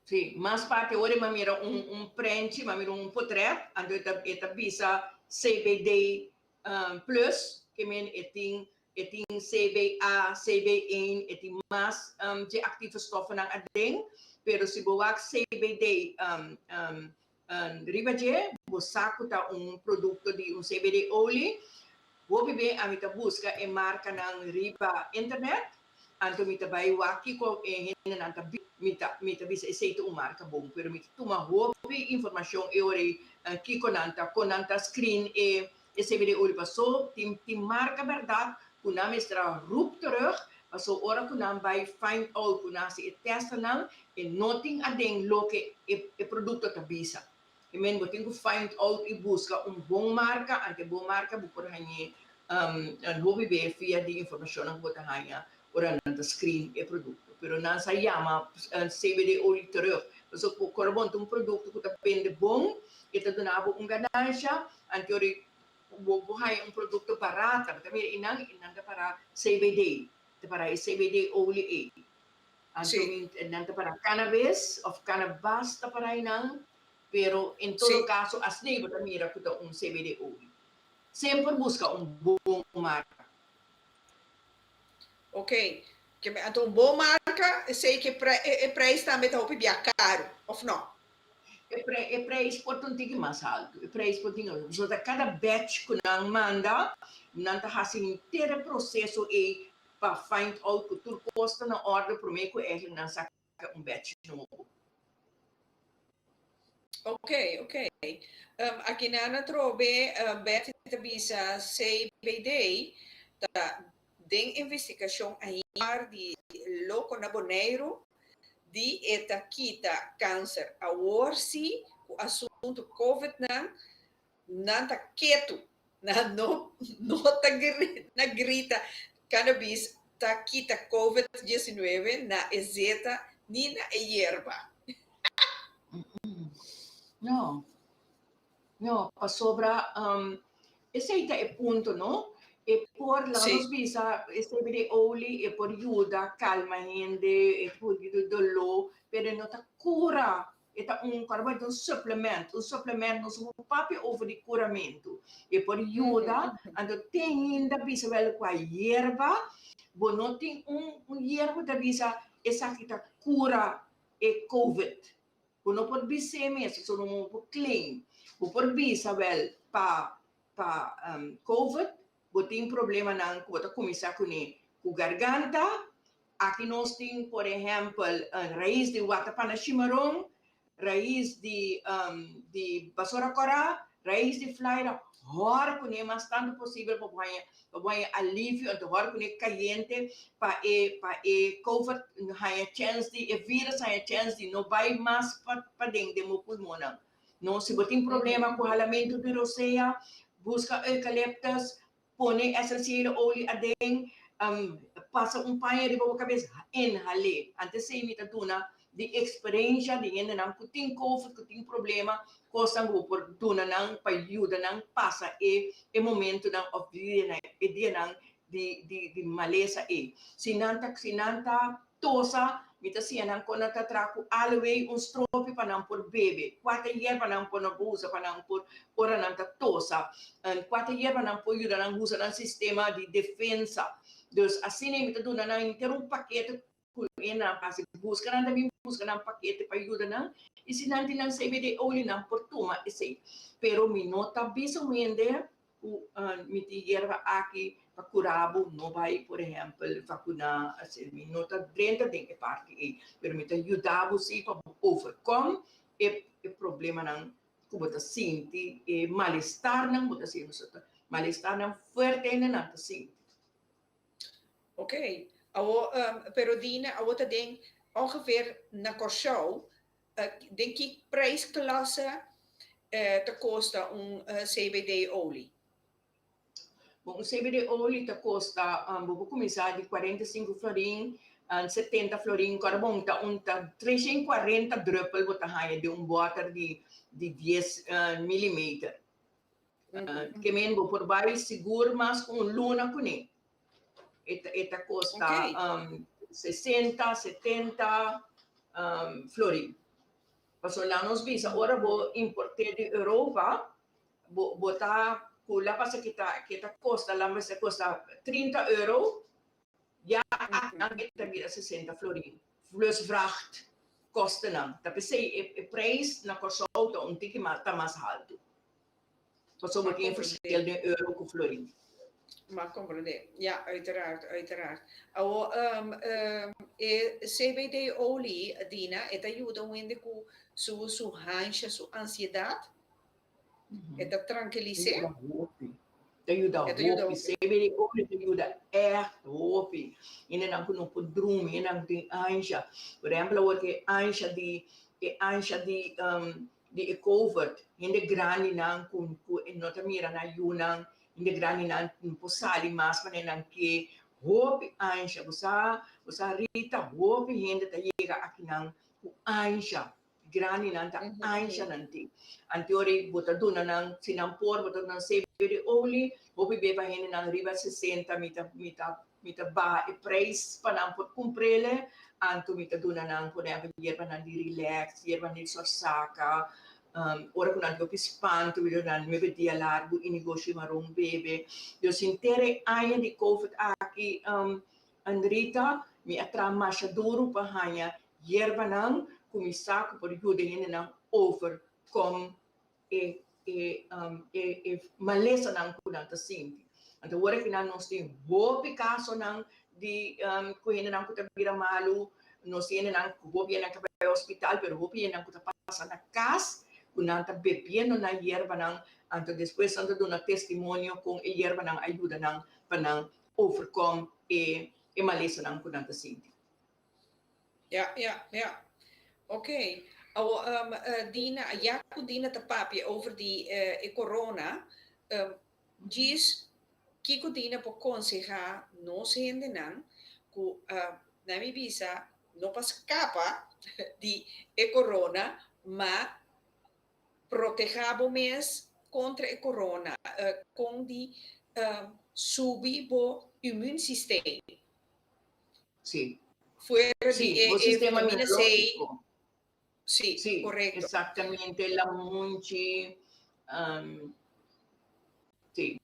Sí, mas parti ora mi a mira un un prenchi, mi a mira un potret, anto e ta e ta bisa CBD plus, ke men e tin e tin CBA, CB1, e tin mas dje actieve stoffennan aden, pero si bo wak CBD riba dje, bo sa ku ta un produkto di un CBD olie. Hopi be ami ta buska e markanan riba internet, anto mi ta bai wak kiko e hendenan ta bisa, mi ta mi ta bisa esei ta un marka bon, pero mi ta tuma hopi informashon e ora ei kiko nan ta, kon nan ta screen e E CBD olie paso tin tin marca berdad cu nan mester a roep terug paso ora cu nan bay find out cu nan haci e testennan e no tin aden loke e e producto ta bisa. E men bo tin cu find out y busca un bon marca ante bon marca bo por hañe hopi be via di informacionnan cu bo ta haña ora nan ta screen e producto. Pero nan sa yama CBD olie terug paso cu ora bo ta un producto cu ta bende bon e ta duna bo un ganancia. Anto ora bo bo haña un produkto barata, bo ta mira einan, einan ta para CBD, ta para e CBD olie ei. Anto Sí. nan ta para cannabis of cannabas ta para einan, pero en todo caso asina bo ta mira cu ta un CBD olie. Semper busca un bon marca. Ok, ke me anto un bon marca, esei ke pre e prijs tambe ta hopi bia caro, of no? E pre e prijs por ta un tiki mas haltu. E prijs por tin pasobra ta kada batch ku nan manda, nan ta hasi henter e proseso ei pa find out ku tur kos ta na orde promé ku eigenlijk nan saka un batch nobo. Ok, ok. Aki nan atrobe Betty ta bisa CBD ta Den investigashon ainda di loko na Boneiru di e ta kita kanser. Awor si ku asuntu covid nan, nan ta ketu. Nan no no ta na grita cannabis ta kita covid 19 na e zeta ni na e yerba. No. No, pasobra esei ta e punto, no? E por, laga nos bisa, e CBD olie e por yuda calma hende, e por yuda doló, pero e no ta cura. E ta un, cuando bo un supplement, un supplement nos no por papia over di curamento. E por yuda, anto te ainda bisa wel cua yerba, bo no tin un un yerba ta bisa esaki ta cura e covid. Bo no por bis'é mes, pasobra bo no por claim. Bo por bisa wel pa pa covid bo tin problemanan ku bo ta kuminsá kuné ku garganta. Aki nos tin por ehèmpel rais di watapana shimaron, rais di di basora kòrá, rais di flaira, hòr kuné mas tantu posibel pa bo haña pa bo haña alivio, anto hòr kuné kayente pa e pa e covid haña chèns di e virus haña chèns di no bai mas pa paden den bo pulmonnan. No, si bo tin problema ku halamentu di rosea, buska eucalyptus, pone esensiële olie aden, pasa un paña riba bo kabes, inhal'é. Antes esei mi ta duna di eksperensha di hendenan ku tin covid, ku tin problema, kosnan ku bo por duna nan pa yuda nan pasa e e momentunan òf e dianan di di di malesa ei. Si nan ta si nan ta tosa, mi ta siña nan kon nan ta traha ku aloe un stropi pa nan por bebe. Kua ta yerba nan por nan por usa pa nan por ora nan ta tosa. Kua ta yerba nan por yuda nan usa nan sistema di defensa. Dus asina mi ta duna nan henter un pakete. Ku e nan hasi buska nan ta bin buska nan pakete pa yuda nan i si nan tin nan CBD olie nan por tuma esei. Pero mi no ta bisa un hende ku mi tin yerba aki pa kura bo no bai por ehèmpel vakuna asina mi no ta drenta den e parti ei pero mi ta yuda bo si pa bo overkom e e problemanan ku bo ta sinti e malestarnan bo ta sinti malestarnan fuerte ainda nan ta sinti. Ok, awo pero Dina awo ta den ongeveer na Kòrsou den ki prijsklasse ta kosta un CBD olie? Bon, un CBD olie ta kosta bo por kuminsá di 45 florin, 70 florin, kòrda bon ta un ta 340 druppel bo ta haña den un bòter di di 10 millimeter. Ke men bo por bai sigur mas ku un luna kuné. E ta e ta kosta 60, 70 florin. Pasobra laga nos bisa ora bo import'é di Europa bo bo ta ku la pasa ke ta ke ta kosta la mester kosta 30 euro ya akinan e ta bira 60 florin plus vracht kostenan. Ta p'esei e e prijs na Kòrsou ta un tiki mas ta mas haltu. Pasobra tin e verschil den euro ku florin. M'a komprendé. Ja, uiteraard, uiteraard. Awo, e CBD olie, Dina, e ta yuda un hende ku su su hansha, su ansiedat? E ta trankilis'é? Ta yuda hopi. Ta yuda hopi. CBD olie ta yuda ègt hopi. Hendenan ku no por drumi, hendenan ku tin ansha. Por ehèmpel awor ku e ansha di e ansha di di e covid, hende grandinan ku ku no ta mira nan yunan, hende grandinan no por sali mas manera nan ke, hopi ansha, bo sa bo sa Rita hopi hende ta yega akinan ku ansha, grandinan ta ansha nan tin, anto ora bo ta duna nan si nan por bo ta duna nan CBD olie, hopi be pa hendenan riba 60 mi ta mi ta Mi ta baha e prijs pa nan por cumprele, anto mi ta duna nan por ehempel yerbanan di relax, yerbanan di sorsaka, ora cu nan tin hopi spanto mi ta duna nan nuebe dia largo y negoshi maron bebe. Dios henter e aña di covid aki Andrita mi a traha masha duro pa haña yerbanan cu mi sa cu por yuda hendenan overcome e e e e malesanan ku nan ta sinti. Anto ora ku nan nos tin hopi kasonan di ku hendenan ku ta bira malu, nos tin hendenan ku hopi hendenan ta bai hospital, pero hopi hendenan ku ta pasa na kas ku nan ta bebiendo nan yerbanan, anto despues nan ta duna testimonio kon e yerbanan a yuda nan pa nan overkom e e malesanan ku nan ta sinti. Ja, ja, ja. Oké. Awo, Dina, ya ku Dina ta papia over di e corona, djis kiko Dina por konsehá nos hendenan ku na mi bisa no pa skapa di e corona, ma protehá bo mes kontra e corona, kon di subi bo immuunsysteem. Sí. Fuera Sí, di e, bo e sistema vitamina C. inmunológico. Sí, Sí, correcto. exactamente, lamunchi, sí,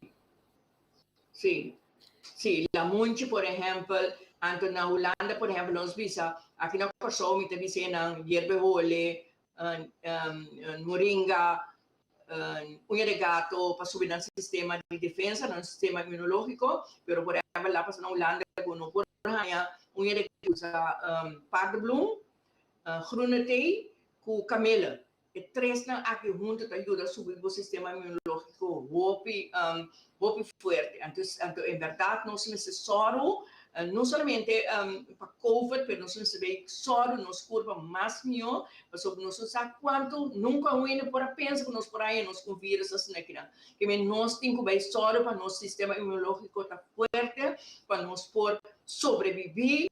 sí, sí, lamunchi por ehempel, anto na Hulanda por ehempel nos bisa, aki na Kòrsou mi ta bisa nan yerbe hole, moringa, uña de gato pa subi nan sistema di defensa, nan sistema inmunológiko, pero por ehempel la pasa na Hulanda ku no por haña uña de gato usa paardebloem, groene thee ku kamele. E tresnan aki huntu ta yuda subi bo sistema inmunológiko hopi hopi fuerte. Anto en bèrdat nos mester sòru No solamente pa covid, pero nos mester bay sòru nos kurpa mas mihó, pasobra nos no sa kuantu, nunka un hende por a pensa ku nos por haña nos ku un virus asina kinan. Ke men nos tin ku bay sòru pa nos sistema inmunológiko ta fuerte, pa nos por sobrebibí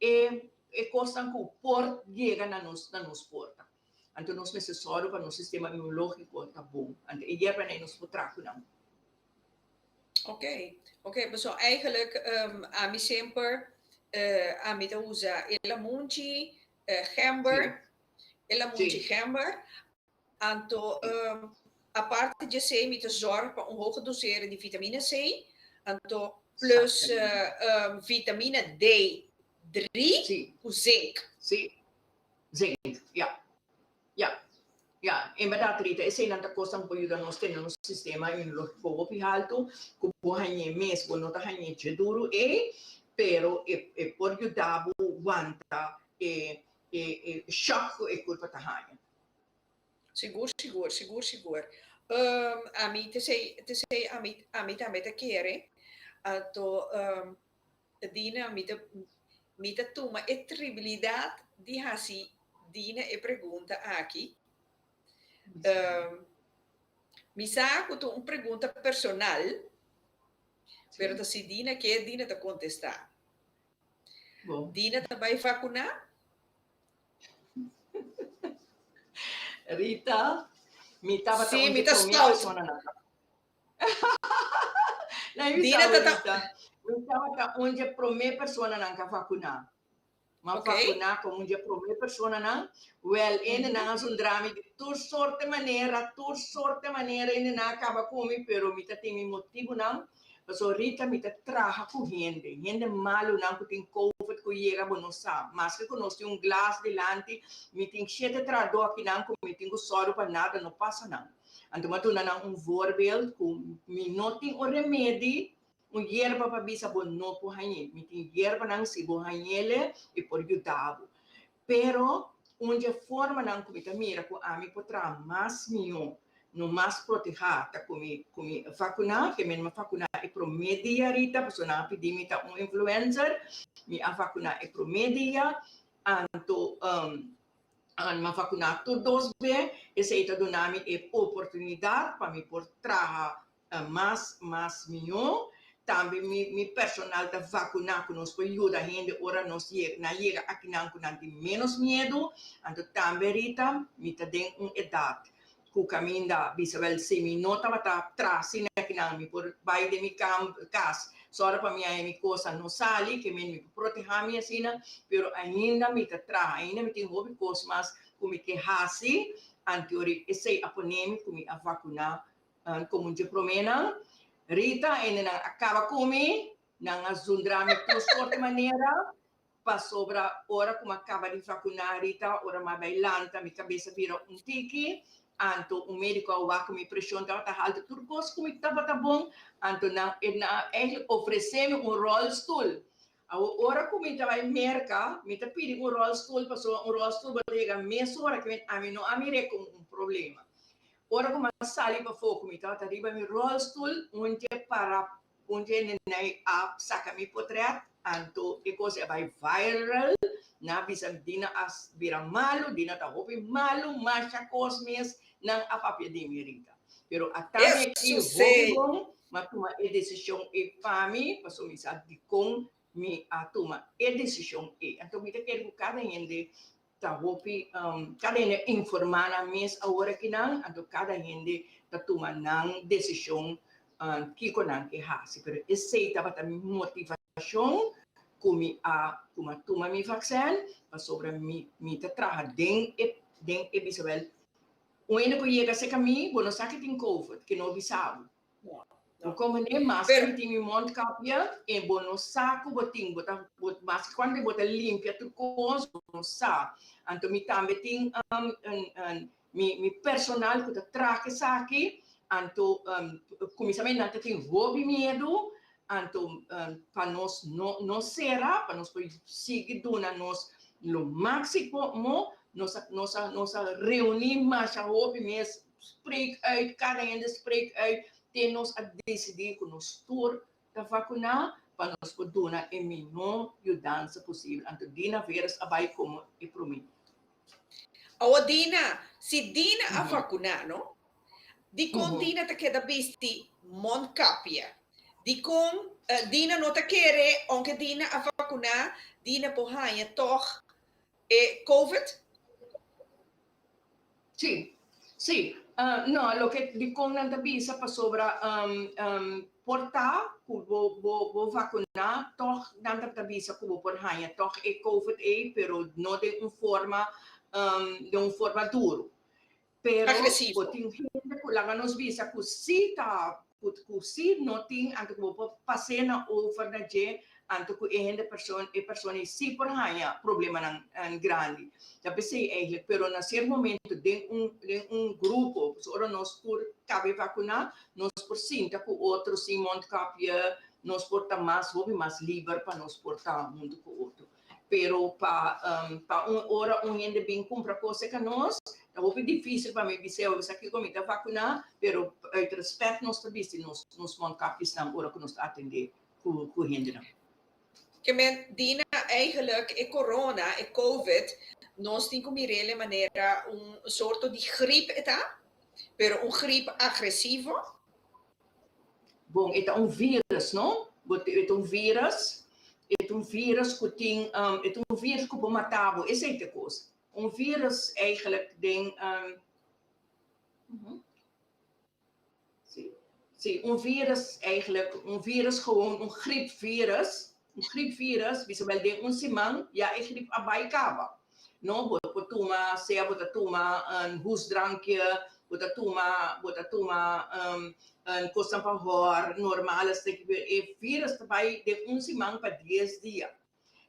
e e kosnan ku por yega na nos na nos porta. Anto nos mester sòru pa nos sistema inmunológiko ta bon. Anto e yerbanan ei nos por traha ku nan. Ok, ok, so eigenlijk ami semper ami ta usa e lamunchi gember, e lamunchi gember, anto aparte di esei mi ta zorg pa un hoge dosering di vitamina C, anto plus vitamina D Dri ku zink. Sí, zink, ya. Ya, ya. En bèrdat, Rita, eseinan ta kosnan ku por yuda nos tene nos sistema inmunológiko hopi haltu, ku bo hañ'é mes, bo no ta hañ'é dje duru ei, pero e e por yuda bo wanta e e e shòk ku e kurpa ta haña. Sigur, sigur, sigur, sigur. Ami ta esei, ta esei ami, ami tambe ta kere. Anto Dina, mi ta, mi ta tuma e tribilidat di hasi Dina e pregunta aki. Mi sa ku ta un pregunta personal, pero ta si Dina ke, Dina ta kontestá. Dina ta bai vakuná? Rita, mi tabata Sí, un mi dje ta promé stout. personanan. Nan mi Dina sa, ta ta Rita, mi tabata un dje promé personanan ku a vakuná. Mi a vakuná komo un dje promé personanan. Wèl, hende nan a zundra mi di tur sorte manera, tur sorte manera hende nan a kaba ku mi, pero mi ta tin mi motibunan. Pasobra Rita, mi ta traha ku hende, hende malunan ku tin covid ku yega bo no sa. Maske ku nos tin un glas dilanti, mi tin shete trahadó akinan ku mi tin ku sòru pa nada no pasa nan. Anto mi a duna nan un voorbeeld ku mi no tin un remedi, un yerba pa bisa bo no por hañ'é. Mi tin yerbanan si bo hañ'ele e por yuda bo. Pero un dje formanan ku mi ta mira ku ami por traha mas mihó, no mas protehá ta ku mi ku mi vakuná, ke men mi a vakuná e promé dia Rita, pasobra nan a pidi mi ta un influencer, mi a vakuná e promé dia, anto mi a vakuná tur dos be, esei ta duna mi e oportunidat pa mi por traha Mas mas mihó. Tambe mi mi personal ta vakuná ku nos por yuda hende ora nos yega nan yega akinan ku nan tin ménos miedu. Anto tambe Rita mi ta den un edat ku kaminda bisa wèl si mi no tabata tras asina akinan mi por bai den mi kam kas sòru pa mi haña mi kosnan no sali ke men mi por protehá mi asina pero ainda mi ta traha ainda mi tin hopi kos mas ku mi ke hasi anteori esei a pone mi ku mi a vakuná Komo dje proménan, Rita ende nan a kaba ku mi, nan a zundra mi tur sorte manera, pasobra ora ku mi a kaba di vakuná Rita, ora mi a bai lanta mi kabes a bira un tiki, anto un médiko a wak ku mi preshon tabata haltu, tur kos ku mi tabata bon, anto nan e nan a eigentlik ofresé mi un ròlstul. Awor ora ku mi ta bai Merka, mi ta pidi un ròlstul, pasobra un ròlstul bo ta yega mesora ku ami no a mir'é komo un problema. Ora ku mi a sali pafó ku mi tabata riba mi ròlstul, un dje para un dje nenei a saka mi potrèt, anto e kos a bai viral, nan a bisa Dina a bira malu, Dina ta hopi malu, masha kos mes nan a papia di mi Rita. Pero ata mi aki hopi bon, mi a tuma e desishon ei pa mi, pasobra mi sa dikon mi a tuma e desishon ei. Anto mi ta kere ku kada hende Ta hopi kada hende a informá nan mes awor akinan, anto kada hende ta tuma nan desishon kiko nan ke hasi. Pero esei tabata mi motivashon ku mi a ku mi a tuma mi vaksin pasobra mi mi ta traha den e den e bisa wèl un hende ku yega serka mi bo no sa ke tin covid ke no bisa bo. Bo komprendé? Maske mi tin mi mondkapje en bo no sa ku bo tin, bo ta, bo, maske kuantu bo ta limpia tur kos, bo no sa. Anto mi tambe tin mi, mi personal ku ta traha esaki, anto kuminsamentu nan ta tin hopi miedu, anto pa nos no, no sera, pa nos por sigui duna nos lo máksimo, nos a, nos a, nos a reuní masha hopi mes Spreek uit, kada hende spreek uit, te nos a desidí ku nos tur ta vakuná pa nos por duna e mihó yudansa posibel. Anto Dina Veras a bai komo e promé. Awo Dina, si Dina a vakuná no, dikon Dina ta keda bisti mondkapje? Dikon Dina no ta kere, ounke Dina a vakuná, Dina por haña tòg e covid? Sí, sí. No, loke dikon nan ta bisa pasobra por ta ku bo bo bo vakuná tòg nan tabata bisa ku bo por haña tòg e covid ei pero no den un forma den un forma duru. Pero bo tin hende ku laga nos bisa ku sí ta ku sí no tin anto ku bo por pas'é na over na dje. Anto ku e hende persoon, e persona ei sí por haña problemanan grandi. Ta p'esei eigenlijk, pero na sierto momento den un den un grupo, pasobra ora nos tur kabe vakuná, nos por sinta ku otro sin mondkapje, nos por ta mas hopi mas liber pa nos por ta huntu ku otro. Pero pa pa un ora un hende bin kumpra kos serka nos, ta hopi difísil pa mi bis'é, bo sa kiko mi ta vakuná, pero uit respèt nos ta bisti nos nos mondkapjesnan ora ku nos ta atendé ku ku hendenan. Ke men Dina eigenlijk e corona, e covid, nos tin ku mir'el e manera un sorto di griep e ta, pero un griep agresivo. Bon, e ta un virus, no? Bo e ta un virus, e ta un virus ku tin, e ta un virus ku por mata bo, esei ta e kos. Un virus eigenlijk den, Sí, sí, un virus eigenlijk, un virus gewoon, un griepvirus, un griepvirus, bisa wel den un siman ya e griep a bai kaba. No, bo por tuma, sea bo ta tuma un hoestdrankje, bo ta tuma, bo ta tuma un, un kosnan pa hòr, normal, e virus ta bai den un siman pa dies dia.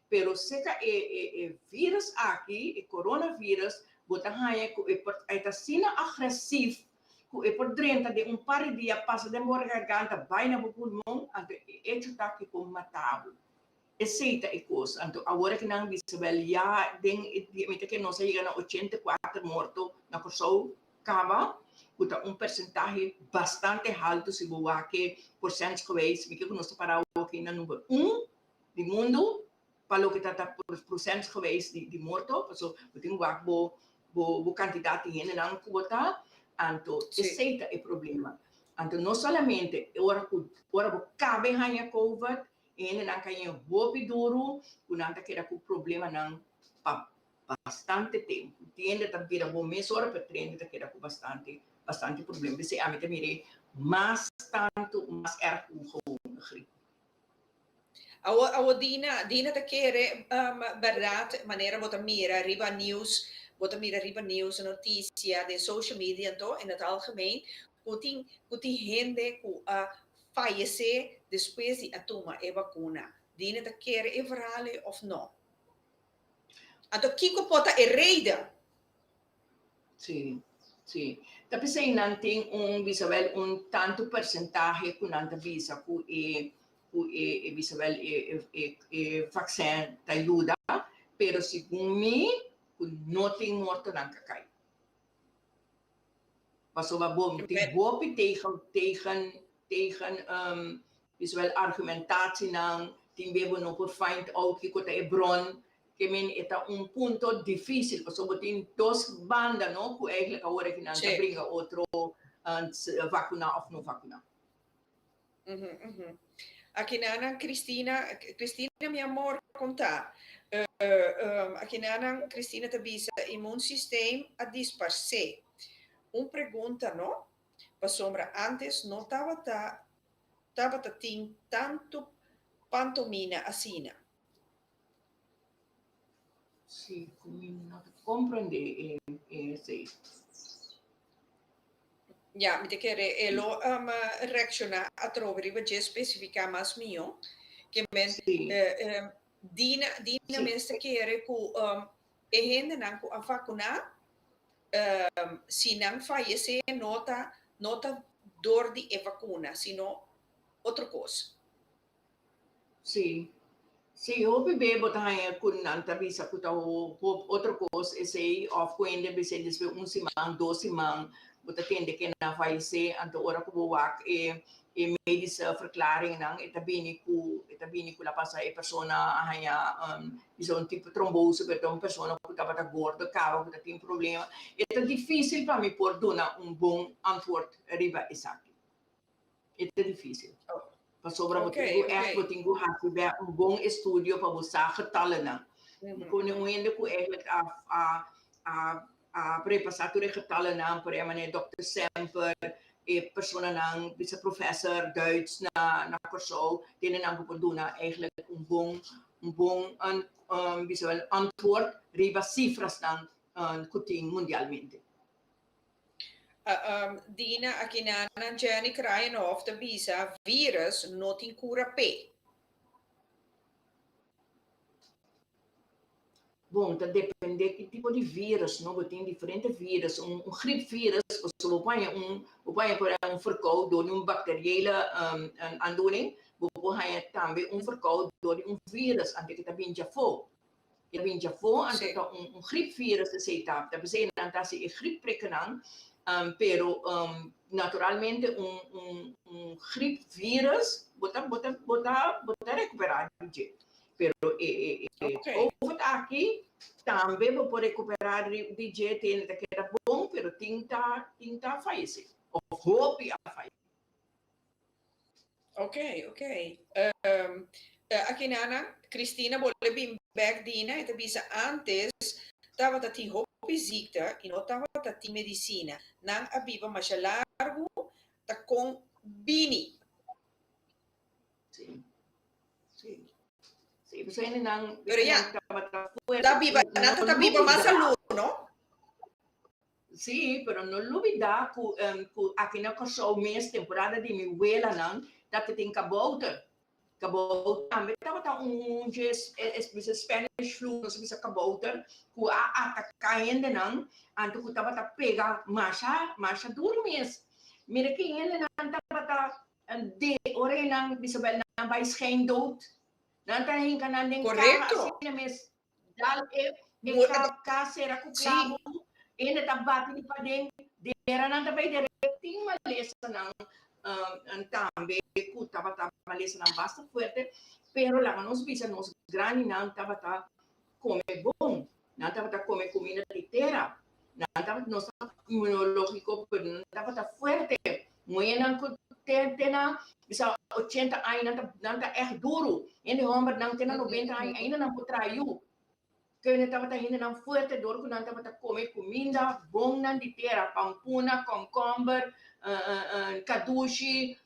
Pero seka e e e virus aki, e coronavirus, bo ta haña ku e por e ta asina agresief ku e por drenta den un par di dia, pasa den bo garganta, bai na bo pulmon, anto e echo ta ku e por mata bo. Esei ta e kos. Anto awor aki nan bisa wèl ya den e dia, mi ta kere nos a yega na 84 morto na Kòrsou kaba, ku ta un persentahe bastante haltu si bo wak e porsentsgewijs, mi ke ku nos ta para awor aki na number un di mundu pa loke ta ta procentsgewijs di di morto, paso bo tin wak bo bo bo kantidat di hendenan ku bo ta, anto esei ta e problema. Anto no solamente ora ku ora bo kabe haña covid, e hendenan ka haña hopi duru ku nan ta keda ku problemanan pa bastante tempu. Tin hende ta bira bo mesora pero tin hende ta keda ku bastante bastante problema. P'esei ami ta mir'é mas tantu mas erg ku gewoon griep. Awo, awo Dina, Dina ta kere um, berdad, manera bo ta mira riba nieuws, bo ta mira riba nieuws, noticia, den social media anto, in het algemeen, ku tin, ku tin hende ku a fayece despues di a tuma e vacuna. Dina ta kere e verhaal ei of no? Anto kiko por ta e reden? Sí, sí. Ta p'esei nan tin un bisa wel un tantu persentahe ku nan ta bisa ku e ku e e bisa wel e e e e vaksin ta yuda, pero segun mi ku no tin mortonan ka kai. Pasobra bo tin hopi tegen tegen tegen bisa wel argumentatienan, tin be bo no por find out kiko ta e bron, ke men e ta un punto dificil pasobra bo tin dos banda no ku eigenlijk awor aki nan ta bringa otro vacuna of no vacuna. Akinanan Cristina, Cristina mi amor kon ta? Akinanan Cristina ta bisa immuunsysteem a disparse. Un pregunta no, pasobra antes no tabata tabata tin tantu pantomina asina. Sí, ku mi no ta komprendé esei. Ya, mi ta kere e lo um, reakshoná atrobe riba dje spesifiká mas mihó. Ke men, Sí. eh, eh, Dina, Dina Sí. mes ta kere ku um, e hendenan ku a vakuná, um, si nan fayesé no ta, no ta dor di e vakuna, sino otro kos. Sí. Sí, hopi be bo ta haña ku nan ta bisa ku ta otro kos esei òf ku hende bisa despues un siman, dos siman bo ta tende ke nan fayesé, anto ora ku bo wak e e medische verklaringnan e ta bini ku e ta bini ku la pasa e persona a haña bisa un tipo trombose pero ta un persona ku tabata gordo kaba ku ta tin problema. E ta difísil pa mi por duna un bon antwoord riba esaki. E ta difícil. Pasobra bo tin ku ègt bo tin ku hasi bè un bon estudio pa bo sa getallennan. Pone un hende ku eigenlijk a a a a repasá tur e getallennan, por ehempel manera Dòkter Semper, e personanan bisa professor Duits na na Kòrsou, tendenan ku por duna eigenlijk un bon un bon bisa wel antwoord riba sifrasnan ku tin mundialmente. Dina, Akinan Jenny Kraaienhof ta bisa virus no tin cura p'e. Bon, ta depende ki tipo di virus, no? Bo tin diferente virus. Un griepvirus, pasobra bo por haña un, bo por haña por ehempel un verkoud door di un bacteriële aandoening, bo por haña tambe un verkoud door di un virus, anto ke ta bin djafó. E ta bin djafó, anto ta un griepvirus esei ta. Ta p'esei nan ta hasi e griepprikkennan, pero naturalmente un griepvirus bo ta, bo ta, bo ta, bo ta rekuperá di dje. Pero e Covid aki tambe bo por recuperá di dje, tene ta keda bon, pero tin ta tin ta fayesé of hopi a fayesé. Ok, ok. Aki nana, Cristina bolbe bin bek Dina, e ta bisa antes tabata tin hopi ziekte y no tabata tin medicina. Nan a biba masha largu ta con bini. Sí. Sí. Sí, pues hendenan Pero ya, tabata fuerte. Ta biba, No nan ta biba mas lubida. salú, no? Sí, pero no lubida ku ku aki na Kòrsou mes temporada di mi welanan ta tin kabouter. Kabouter tambe tabata un dje bisa Spanish flu, nos a bisa kabouter, ku a ataká hendenan, anto ku tabata pega masha, masha duru mes. Mira ki hendenan tabata De ora e nan bisa bel nan bai schijn dood. Nan ta hinka nan den kaha asina mes. Dal e e kaha sera ku klabu. Hende ta bati di paden. Dera nan ta bai dere. Tin malesanan tambe ku tabata malesanan basta fuerte. Pero laga nos bisa nos grandinan tabata kome bon. Nan tabata kome kuminda di tera. Nan tabata no tabata inmunologiko, pero nan tabata fuerte. Muhénan ku te te na bisa 80 aña nan ta nan ta ègt duru. Hende hòmbernan te na 90 aña ainda nan por traha yu. Kende tabata hendenan fuerte dor ku nan tabata kome kuminda bonnan di tera, pampuna, kònkòmber, kadushi,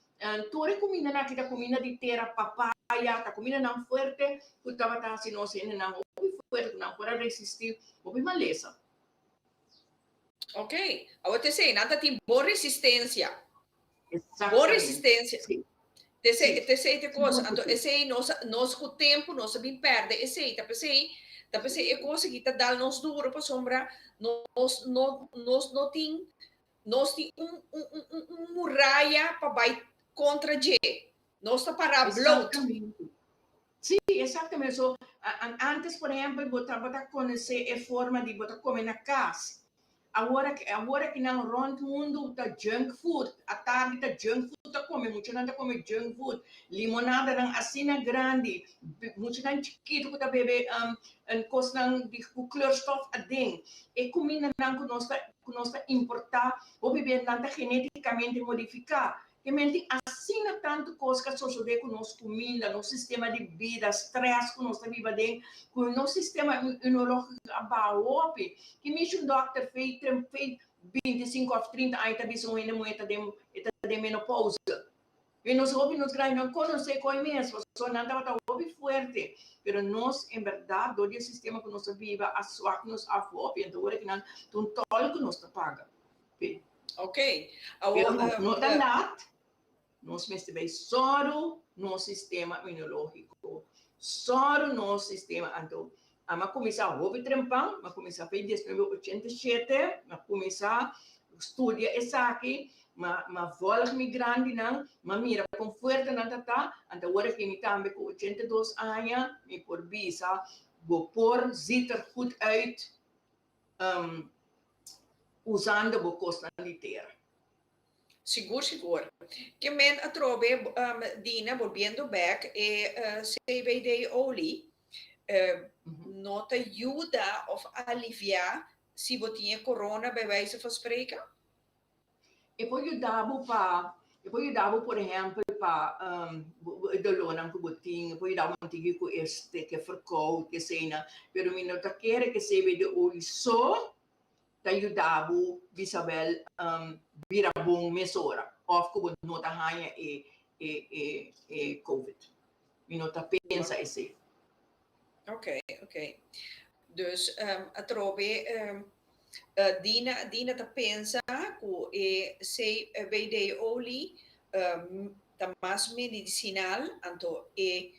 Tur e kumindanan aki ta kuminda di tera, papaya, ta kumindanan fuerte ku tabata hasi nos hendenan hopi fuerte ku nan por a resistí hopi malesa. Ok, awor ta esei, nan ta tin bon resistensia. Bon resistensia. Sí. Ta esei, ta esei ta e kos. Anto esei nos, nos ku tempu nos a bin pèrdè esei. Ta p'esei, ta p'esei e kos aki ta dal nos duro pasobra nos no, nos no tin Nos tin un, un, un, un, un muraya pa bai kontra dje. Nos ta pará bloot. Exactamente. Sí, exactamente. So, antes, por ehempel, bo tabata konosé e forma di bo ta kome na kas. Awor aki, awor aki nan rònt mundu ta junk food. Atardi ta junk food ta kome, muchanan ta kome junk food. Limonadanan asina grandi, muchanan chikitu ku ta bebe kosnan di ku kleurstof aden. E kumindanan ku nos ta ku nos ta importá, hopi bes nan ta genétikamente modifiká. Te men tin asina tantu kos ku a sosodé ku nos kuminda, nos sistema di bida, strès ku nos ta biba den, ku nos sistema inmunológiko a baha hopi. Ki mishi un dòkter fei fei 25 òf 30 aña ta bisa un hende muhé ta den e ta den menopousa. I nos hopi nos grandi no konosé koi mes, pasobra nan tabata hopi fuerte. Pero nos, en bèrdat, dor di e sistema ku nos ta biba, a swak nos af hopi. Anto ora ki nan ta un tòl ku nos ta paga p'e. Ok. Pero no ta lat, nos mester bai sòru nos sistema inmunológiko, sòru nos sistema. Anto, ami a kuminsá hopi trempan, mi a kuminsá p'e 1987, mi a kuminsá studia esaki, Ma ma volg mi grandinan, ma mira kon fuerte nan ta ta, anto awor aki mi tambe ku 82 aña mi por bisa bo por ziet er goed uit usando bo kosnan di tera. Sigur sigur. Ke men atrobe Dina bolbiendo bek e CBD olie no ta yuda of alivia si bo tin e corona bij wijze van spreken? E por yuda bo pa, e por yuda bo por ehèmpel pa e dolónan ku bo tin, e por yuda bo un tiki ku e steke ferkoud, eseinan, pero mi no ta kere ke CBD olie so ta yuda bo bisa bèl bira bon mesora òf ku bo no ta haña e e e covid. Mi no ta pensa esei. Ok, ok. Dus atrobe Dina, Dina ta pensa ku e CBD olie ta mas medisinal, anto e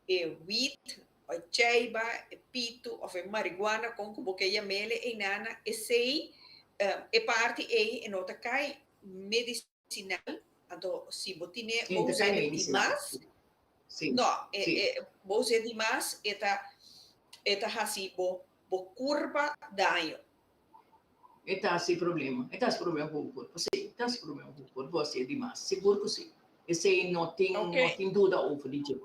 e wiet. E cheiba, e pitu of e marihuana kon ku bo ke yam'ele einana, esei e parti ei e no ta kai medisinal, anto si bo tine bo us'é dimas, no, e bo us'é dimas e ta e ta hasi bo bo kurpa daño. E ta hasi problema, e ta hasi problema ku bo kurpa, si, e ta hasi problema ku bo kurpa bo hasié dimas, sigur ku si. Esei no tin no tin duda over di dje.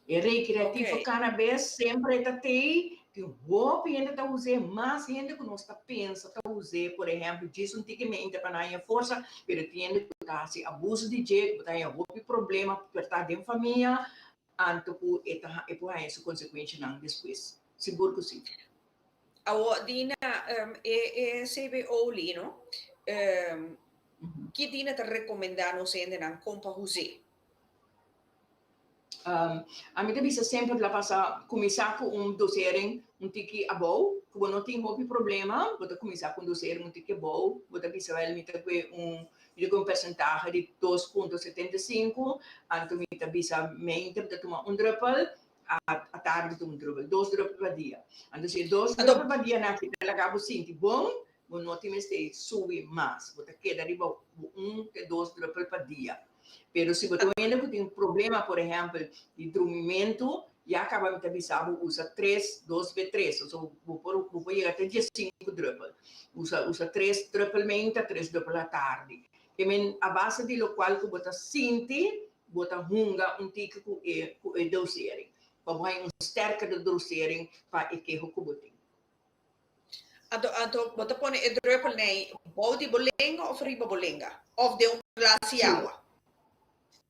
E recreativo cannabis semper e ta tei, tin hopi hende ta us'é, mas hende ku nos ta pensa ta us'é, por ehempel djis un tiki mente pa nan haña forsa, pero tin hende ku ta hasi abuso di dje, ku ta haña hopi problema perta den famia, anto ku e ta e por haña su konsekuenshanan despues, sigur ku si. Awor Dina, e e CBO li no, ki Dina ta rekomendá nos hendenan kon pa us'é? Ami ta bisa semper la pasa kuminsá ku un dosering un tiki abou, ku bo no tin hopi problema, bo ta kuminsá ku un dosering un tiki abou, bo ta bisa wèl mi ta kue un mi ta kue un persentahe di dos punto setenta i sinku, anto mi ta bisa mente mi ta tuma un drùpel, atardi mi ta tuma un drùpel, dos drùpel pa dia. Anto si e dos drùpel pa dia nan ta laga bo sinti bon, bo no tin mester subi mas, bo ta keda riba un te dos drùpel pa dia. Pero si bo ta un hende ku tin problema, por ehèmpel, di drumimentu, ya kaba mi ta bisa bo usa tres, dos be tres. Oso bo por bo por yega te diesinku drùpel. Usa usa tres drùpel meinta, tres drùpel atardi. Ke men a base di lokual ku bo ta sinti, bo ta hunga un tiki ku e ku e dosering. Pa bo haña un sterkere dosering pa e keho ku bo tin. Anto, anto bo ta pone e druppel nei bou di bo lenga of riba bo lenga? Of den un glas di awa?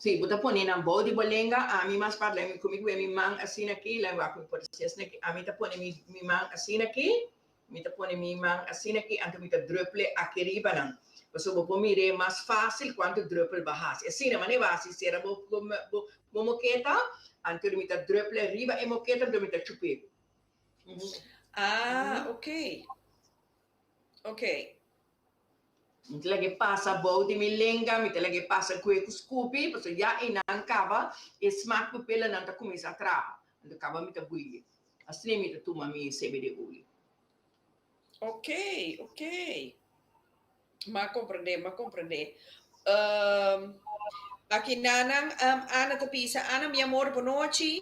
Sí, bo ta pone nan bou di bo lenga. Ami mas parla mi ku mi kue mi man asina aki, laat wak mi por hasi asina aki. Ami ta pone mi mi man asina aki, mi ta pone mi man asina aki, anto mi ta druppel aki riba nan. Pasobra bo por mir'é mas fásil kuantu druppel bo a hasi. Asina, manera bo a hasi sera bo bo bo moketa, anto mi ta druppel riba e moketa, anto mi ta chup'é. Ah, ok. Ok. Mi ta lag'é pasa bou di mi lenga, mi ta lag'é pasa kue ku skupi, pasobra ya einan kaba e smak pupelanan ta kuminsá traha. Anto kaba mi ta bui'é. Asina mi ta tuma mi CBD olie. Ok, ok. M'a comprende, m'a comprende. Um, aki nanan, um, Ana ta bisa, Ana, mi amor, bonochi.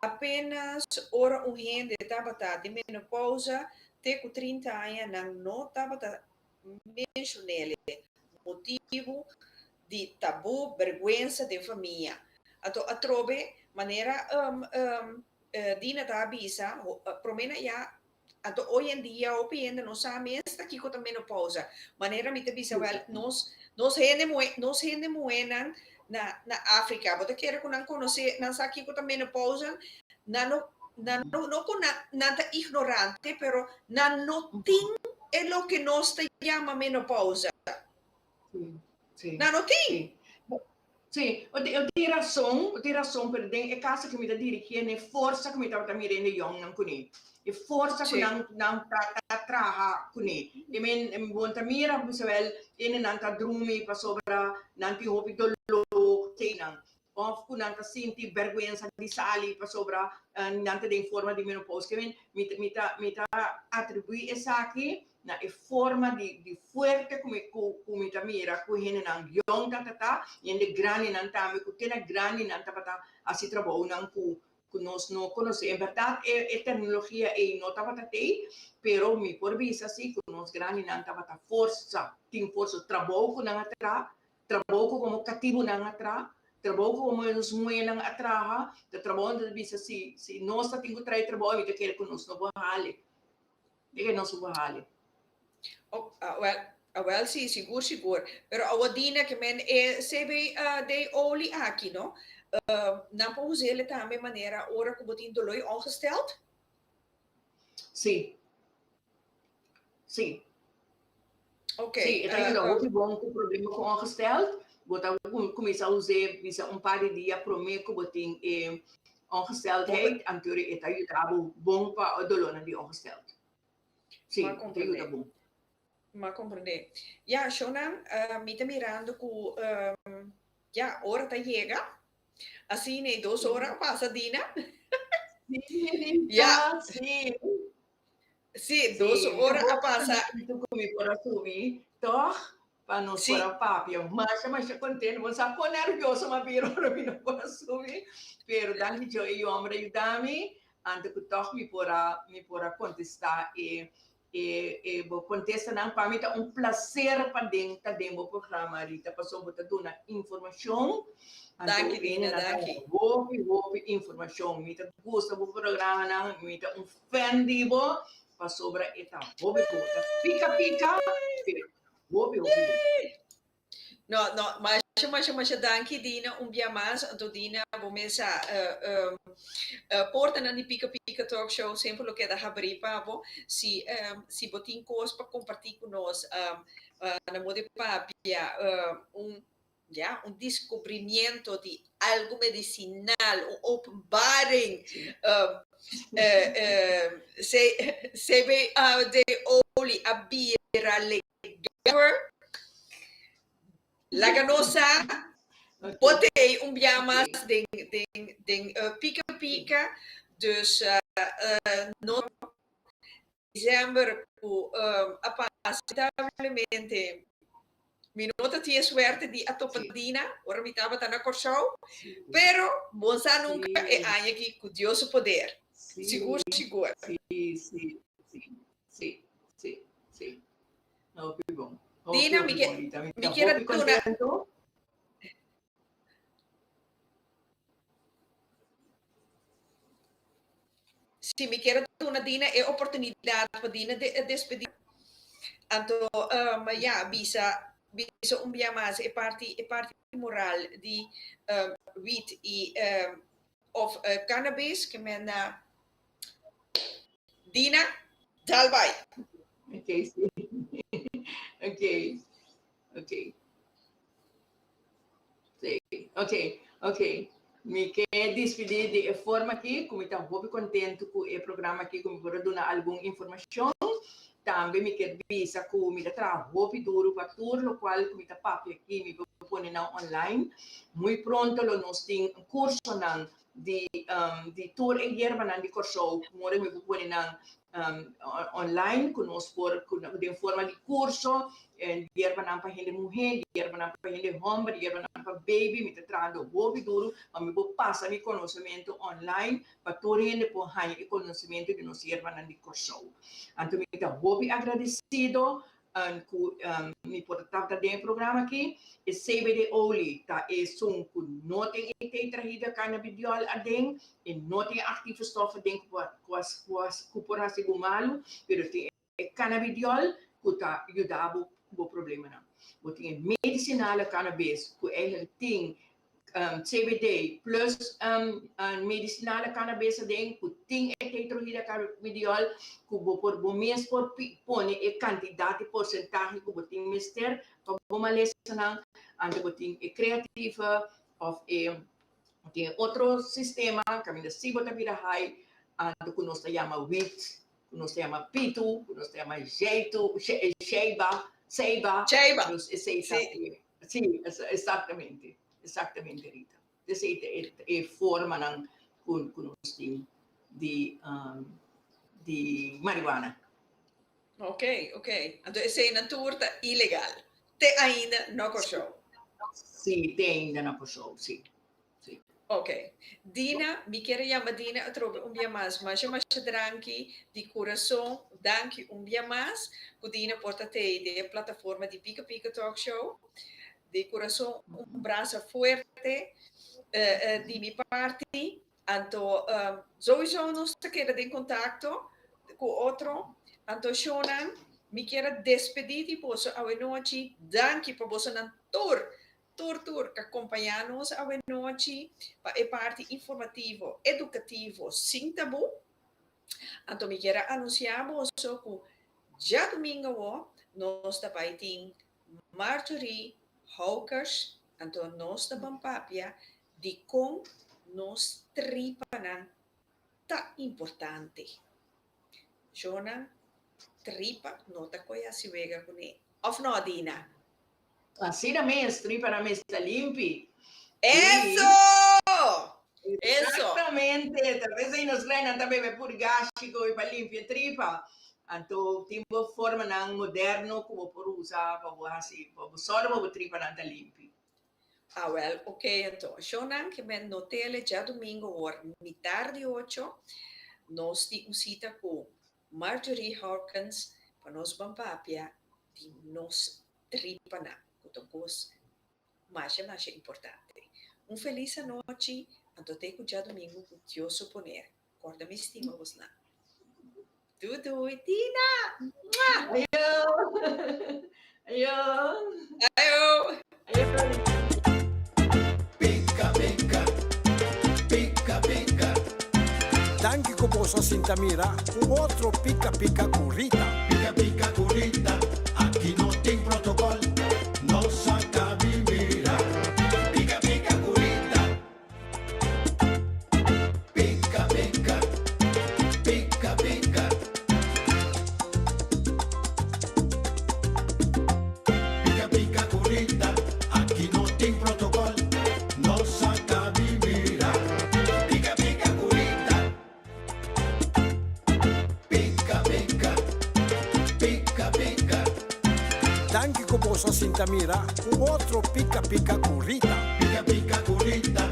Apenas ora un hende tabata den menopausa, te cu 30 aña nan no tabata mencionele. Motibu di tabu, bergüenza den famia. Anto atrobe, manera um, um, Dina ta bisa, prome na ya Anto hoy en dia hopi hende no sa mes ta kiko ta menopausa. Manera mi ta bisa wel, nos nos hende muhe, nos hende muhenan na na Afrika, bo ta kere ku nan konosé, nan sa kiko ta menopausa? Nan no nan no no ku nan nan ta ignorante, pero nan no tin e loke nos ta yama menopausa. Nan no tin. Sí, o tin rason, o tin rason, pero den e kaso ku mi ta dirigí e forsa ku mi tabata mira e yòngnan kuné, e forsa ku nan nan ta ta traha kuné. I men bo ta mira bisa wèl hendenan ta drumi pasobra nan tin hopi doló nan, òf ku nan ta sinti bèrgwensa di sali pasobra nan ta den forma di menopousa. Ke men mi ta mi ta mi ta atribuí esaki na e forma di di fuerte ku mi ku ku mi ta mira ku hendenan yòn ta ta ta i hende grandinan tambe ku te na grandinan tabata hasi trabounan ku ku nos no konosé. En bèrdat e e terminologia ei no tabata tei, pero mi por bisa si ku nos grandinan tabata forsa, tin forsa, trabou ku nan a traha, trabou ku komo katibunan a traha, trabou ku komo nos muhénan a traha, ta trabou nan ta bisa si si nos ta tin ku traha e trabou mi ta kere ku nos no por hali. Dike nos por hali. Oh, ah, wel, ah, wel, sí, sigur, sigur. Pero awa dina ke men e CBD olie aki, no? Nan por us'é tambe manera ora ku bo tin doló i ongesteld? Sí. Sí. Ok. Sí, e ta yuda hopi bon ku problema ku ongesteld. Bo ta kuminsá us'é bisa un par di dia promé ku bo tin e ongesteldheid, anto e ta yuda bo bon pa e dolónan di ongesteld. Sí, e ta yuda bon. M'a komprendé. Ya, shownan, mi ta mirando ku ya, ora ta yega. Asina e dos ora a pasa, Dina. Sí, Ja. sí. Sí, dos ora a pasa. Ku mi por a subi, toch? Pa nos por a papia. Masha, masha contento. Bo sa kon nervioso m'a bira ora mi no por a subi. Pero danki Dios e hombre a yuda mi. Anto ku toch mi por a, mi por a contesta e, e, e bo contestanan. Pa mi ta un placer pa den, ta den bo programa, Rita. Pasobra bo ta duna informacion. Anto Danki, Dina, hende nan ta danki. hopi, hopi informacion. Mi ta gusta bo programanan. Mi ta un fan di bo. Pasobra e ta hopi bon. Ta pica pica, pero hopi hopi bon. No, no, masha, masha, masha danki Dina un bia mas. Anto Dina, bo mes sa portanan di Pika Pika Talk Show semper lo keda habrí pa bo. Si, si bo tin kos pa kompartí ku nos, na modo di papia, un, ya, un descubrimiento di algo medicinal, un openbaring, CBD olie a bira legal. Laga nos sa, bo t'ei un bia mas den, den, den Pika Pika, dus no december ku a pasa, lamentablemente mi no ta tin e suerte di a topa Dina ora mi tabata na Kòrsou, pero bon sa nunka e aña aki ku Dios su poder, sigur sigur. Sí, sí, sí, sí, sí, sí. Hopi bon. Hopi, Dina, hopi mi ke, bon, Rita. Mi mi ta kier a hopi duna contento. Si mi kier a duna Dina e oportunidad pa Dina de, despedi. Anto, um, ja, bisa, bisa un bia mas e parti, e parti moral di um, wiet y um, of uh, cannabis, ke men na Dina, dal bai. Ok, sí. Ok, ok. Sí, ok, ok. Mi ke despedí di e forma aki, ku mi ta hopi kontentu ku e programa aki, ku mi por a duna algun informashon. Tambe mi ke bisa ku mi ta traha hopi duru pa tur lokual ku mi ta papia aki, mi por pone nan online. Muy pronto lo nos tin kursonan di di tur e yerbanan di Kòrsou, more mi por pone nan online ku nos por den forma di kurso, yerbanan pa hende muhé, yerbanan pa hende hòmber, yerbanan pa baby, mi ta trahando hopi duru pa mi por pasa mi konosementu online pa tur hende por haña e konosementu di nos yerbanan di Kòrsou. Anto mi ta hopi agradesido ku mi por tabata den e programa aki. E CBD olie ta esun ku no tin e tetrahydrocannabidiol aden, e no tin e actieve stof aden ku ku por hasi bo malu, pero tin e cannabidiol ku ta yuda bo ku bo problemanan. Bo tin e medicinale cannabis ku eigenlijk tin CBD plus medicinale cannabis aden cu tin e tetrahydrocannabidiol cu bo por bo mes por pone e cantidad y porcentahe cu bo tin mester pa bo malesanan. Anto bo tin e creative of e bo tin e otro sistema caminda si bo ta bira high anto cu nos ta yama weed cu nos ta yama pitu cu nos ta yama jeitu sheiba seiba Sheiba. Dus esey ta Si. Sí, exactamente, exactamente Rita. Esei ta e, e formanan ku, ku nos tin di, um, di marihuana. Ok, ok. Anto eseinan tur ta ilegal. Te ainda no Kòrsou. Sí, te ainda na Kòrsou, sí. Sí. Ok. Dina, mi kier a yama Dina atrobe un bia mas. Masha masha dranki di kurason. Danki un bia mas ku Dina por ta tei den e plataforma di Pika Pika Talk Show. Di kurason un brasa fuerte di mi parti. Anto souiso nos ta keda den kontakto ku otro. Anto shownan, mi kier a despedí di boso awenochi. Danki pa bosonan tur Tur tur ka kompañá nos awenochi pa e parti informativo, edukativo sin tabú. Anto mi kier a anunsiá boso ku djadumingu awo nos ta bai tin Marjorie Hawkers, anto nos ta ban papia dikon nos tripanan ta importante. Shownan, tripa no ta koe hasi wega kuné. Òf no, Dina? Asina mes, tripa nan mes ta limpi. Eso! Eso! Exactamente, tal vez ei nos grandinan ta bebe purgashi koe pa limpia tripa. Anto tin bo formanan moderno ku bo por usa pa bo hasi pa bo sòru pa bo tripanan ta limpi. Ah wèl, oké anto. Shownan ke men no tele djadumingu awor mitar di ocho nos tin un sita ku Marjorie Hawkins pa nos ban papia di nos tripanan ku ta un kos masha masha importante. Un felis anochi anto te ku djadumingu ku Dios su poner. Corda mi stima bosnan. Doei doei Tina! Mua! Ayo! Ayo! Ayo! Ayo! Pica pica, pica pica. Danki ku boso a sinta mira un otro Pica Pica ku Rita. Pica pica ku Rita, aki no tin protocol, nos a kabi mira. Pica pica ku Rita. Pica pica, pica pica. Pica pica cu Rita, aki no tin protocol, nos a cabi mira. Pica pica cu Rita. Pica pica, pica pica. Danki ku boso a sinta mira un otro Pika Pika ku Rita. Pika pika ku Rita.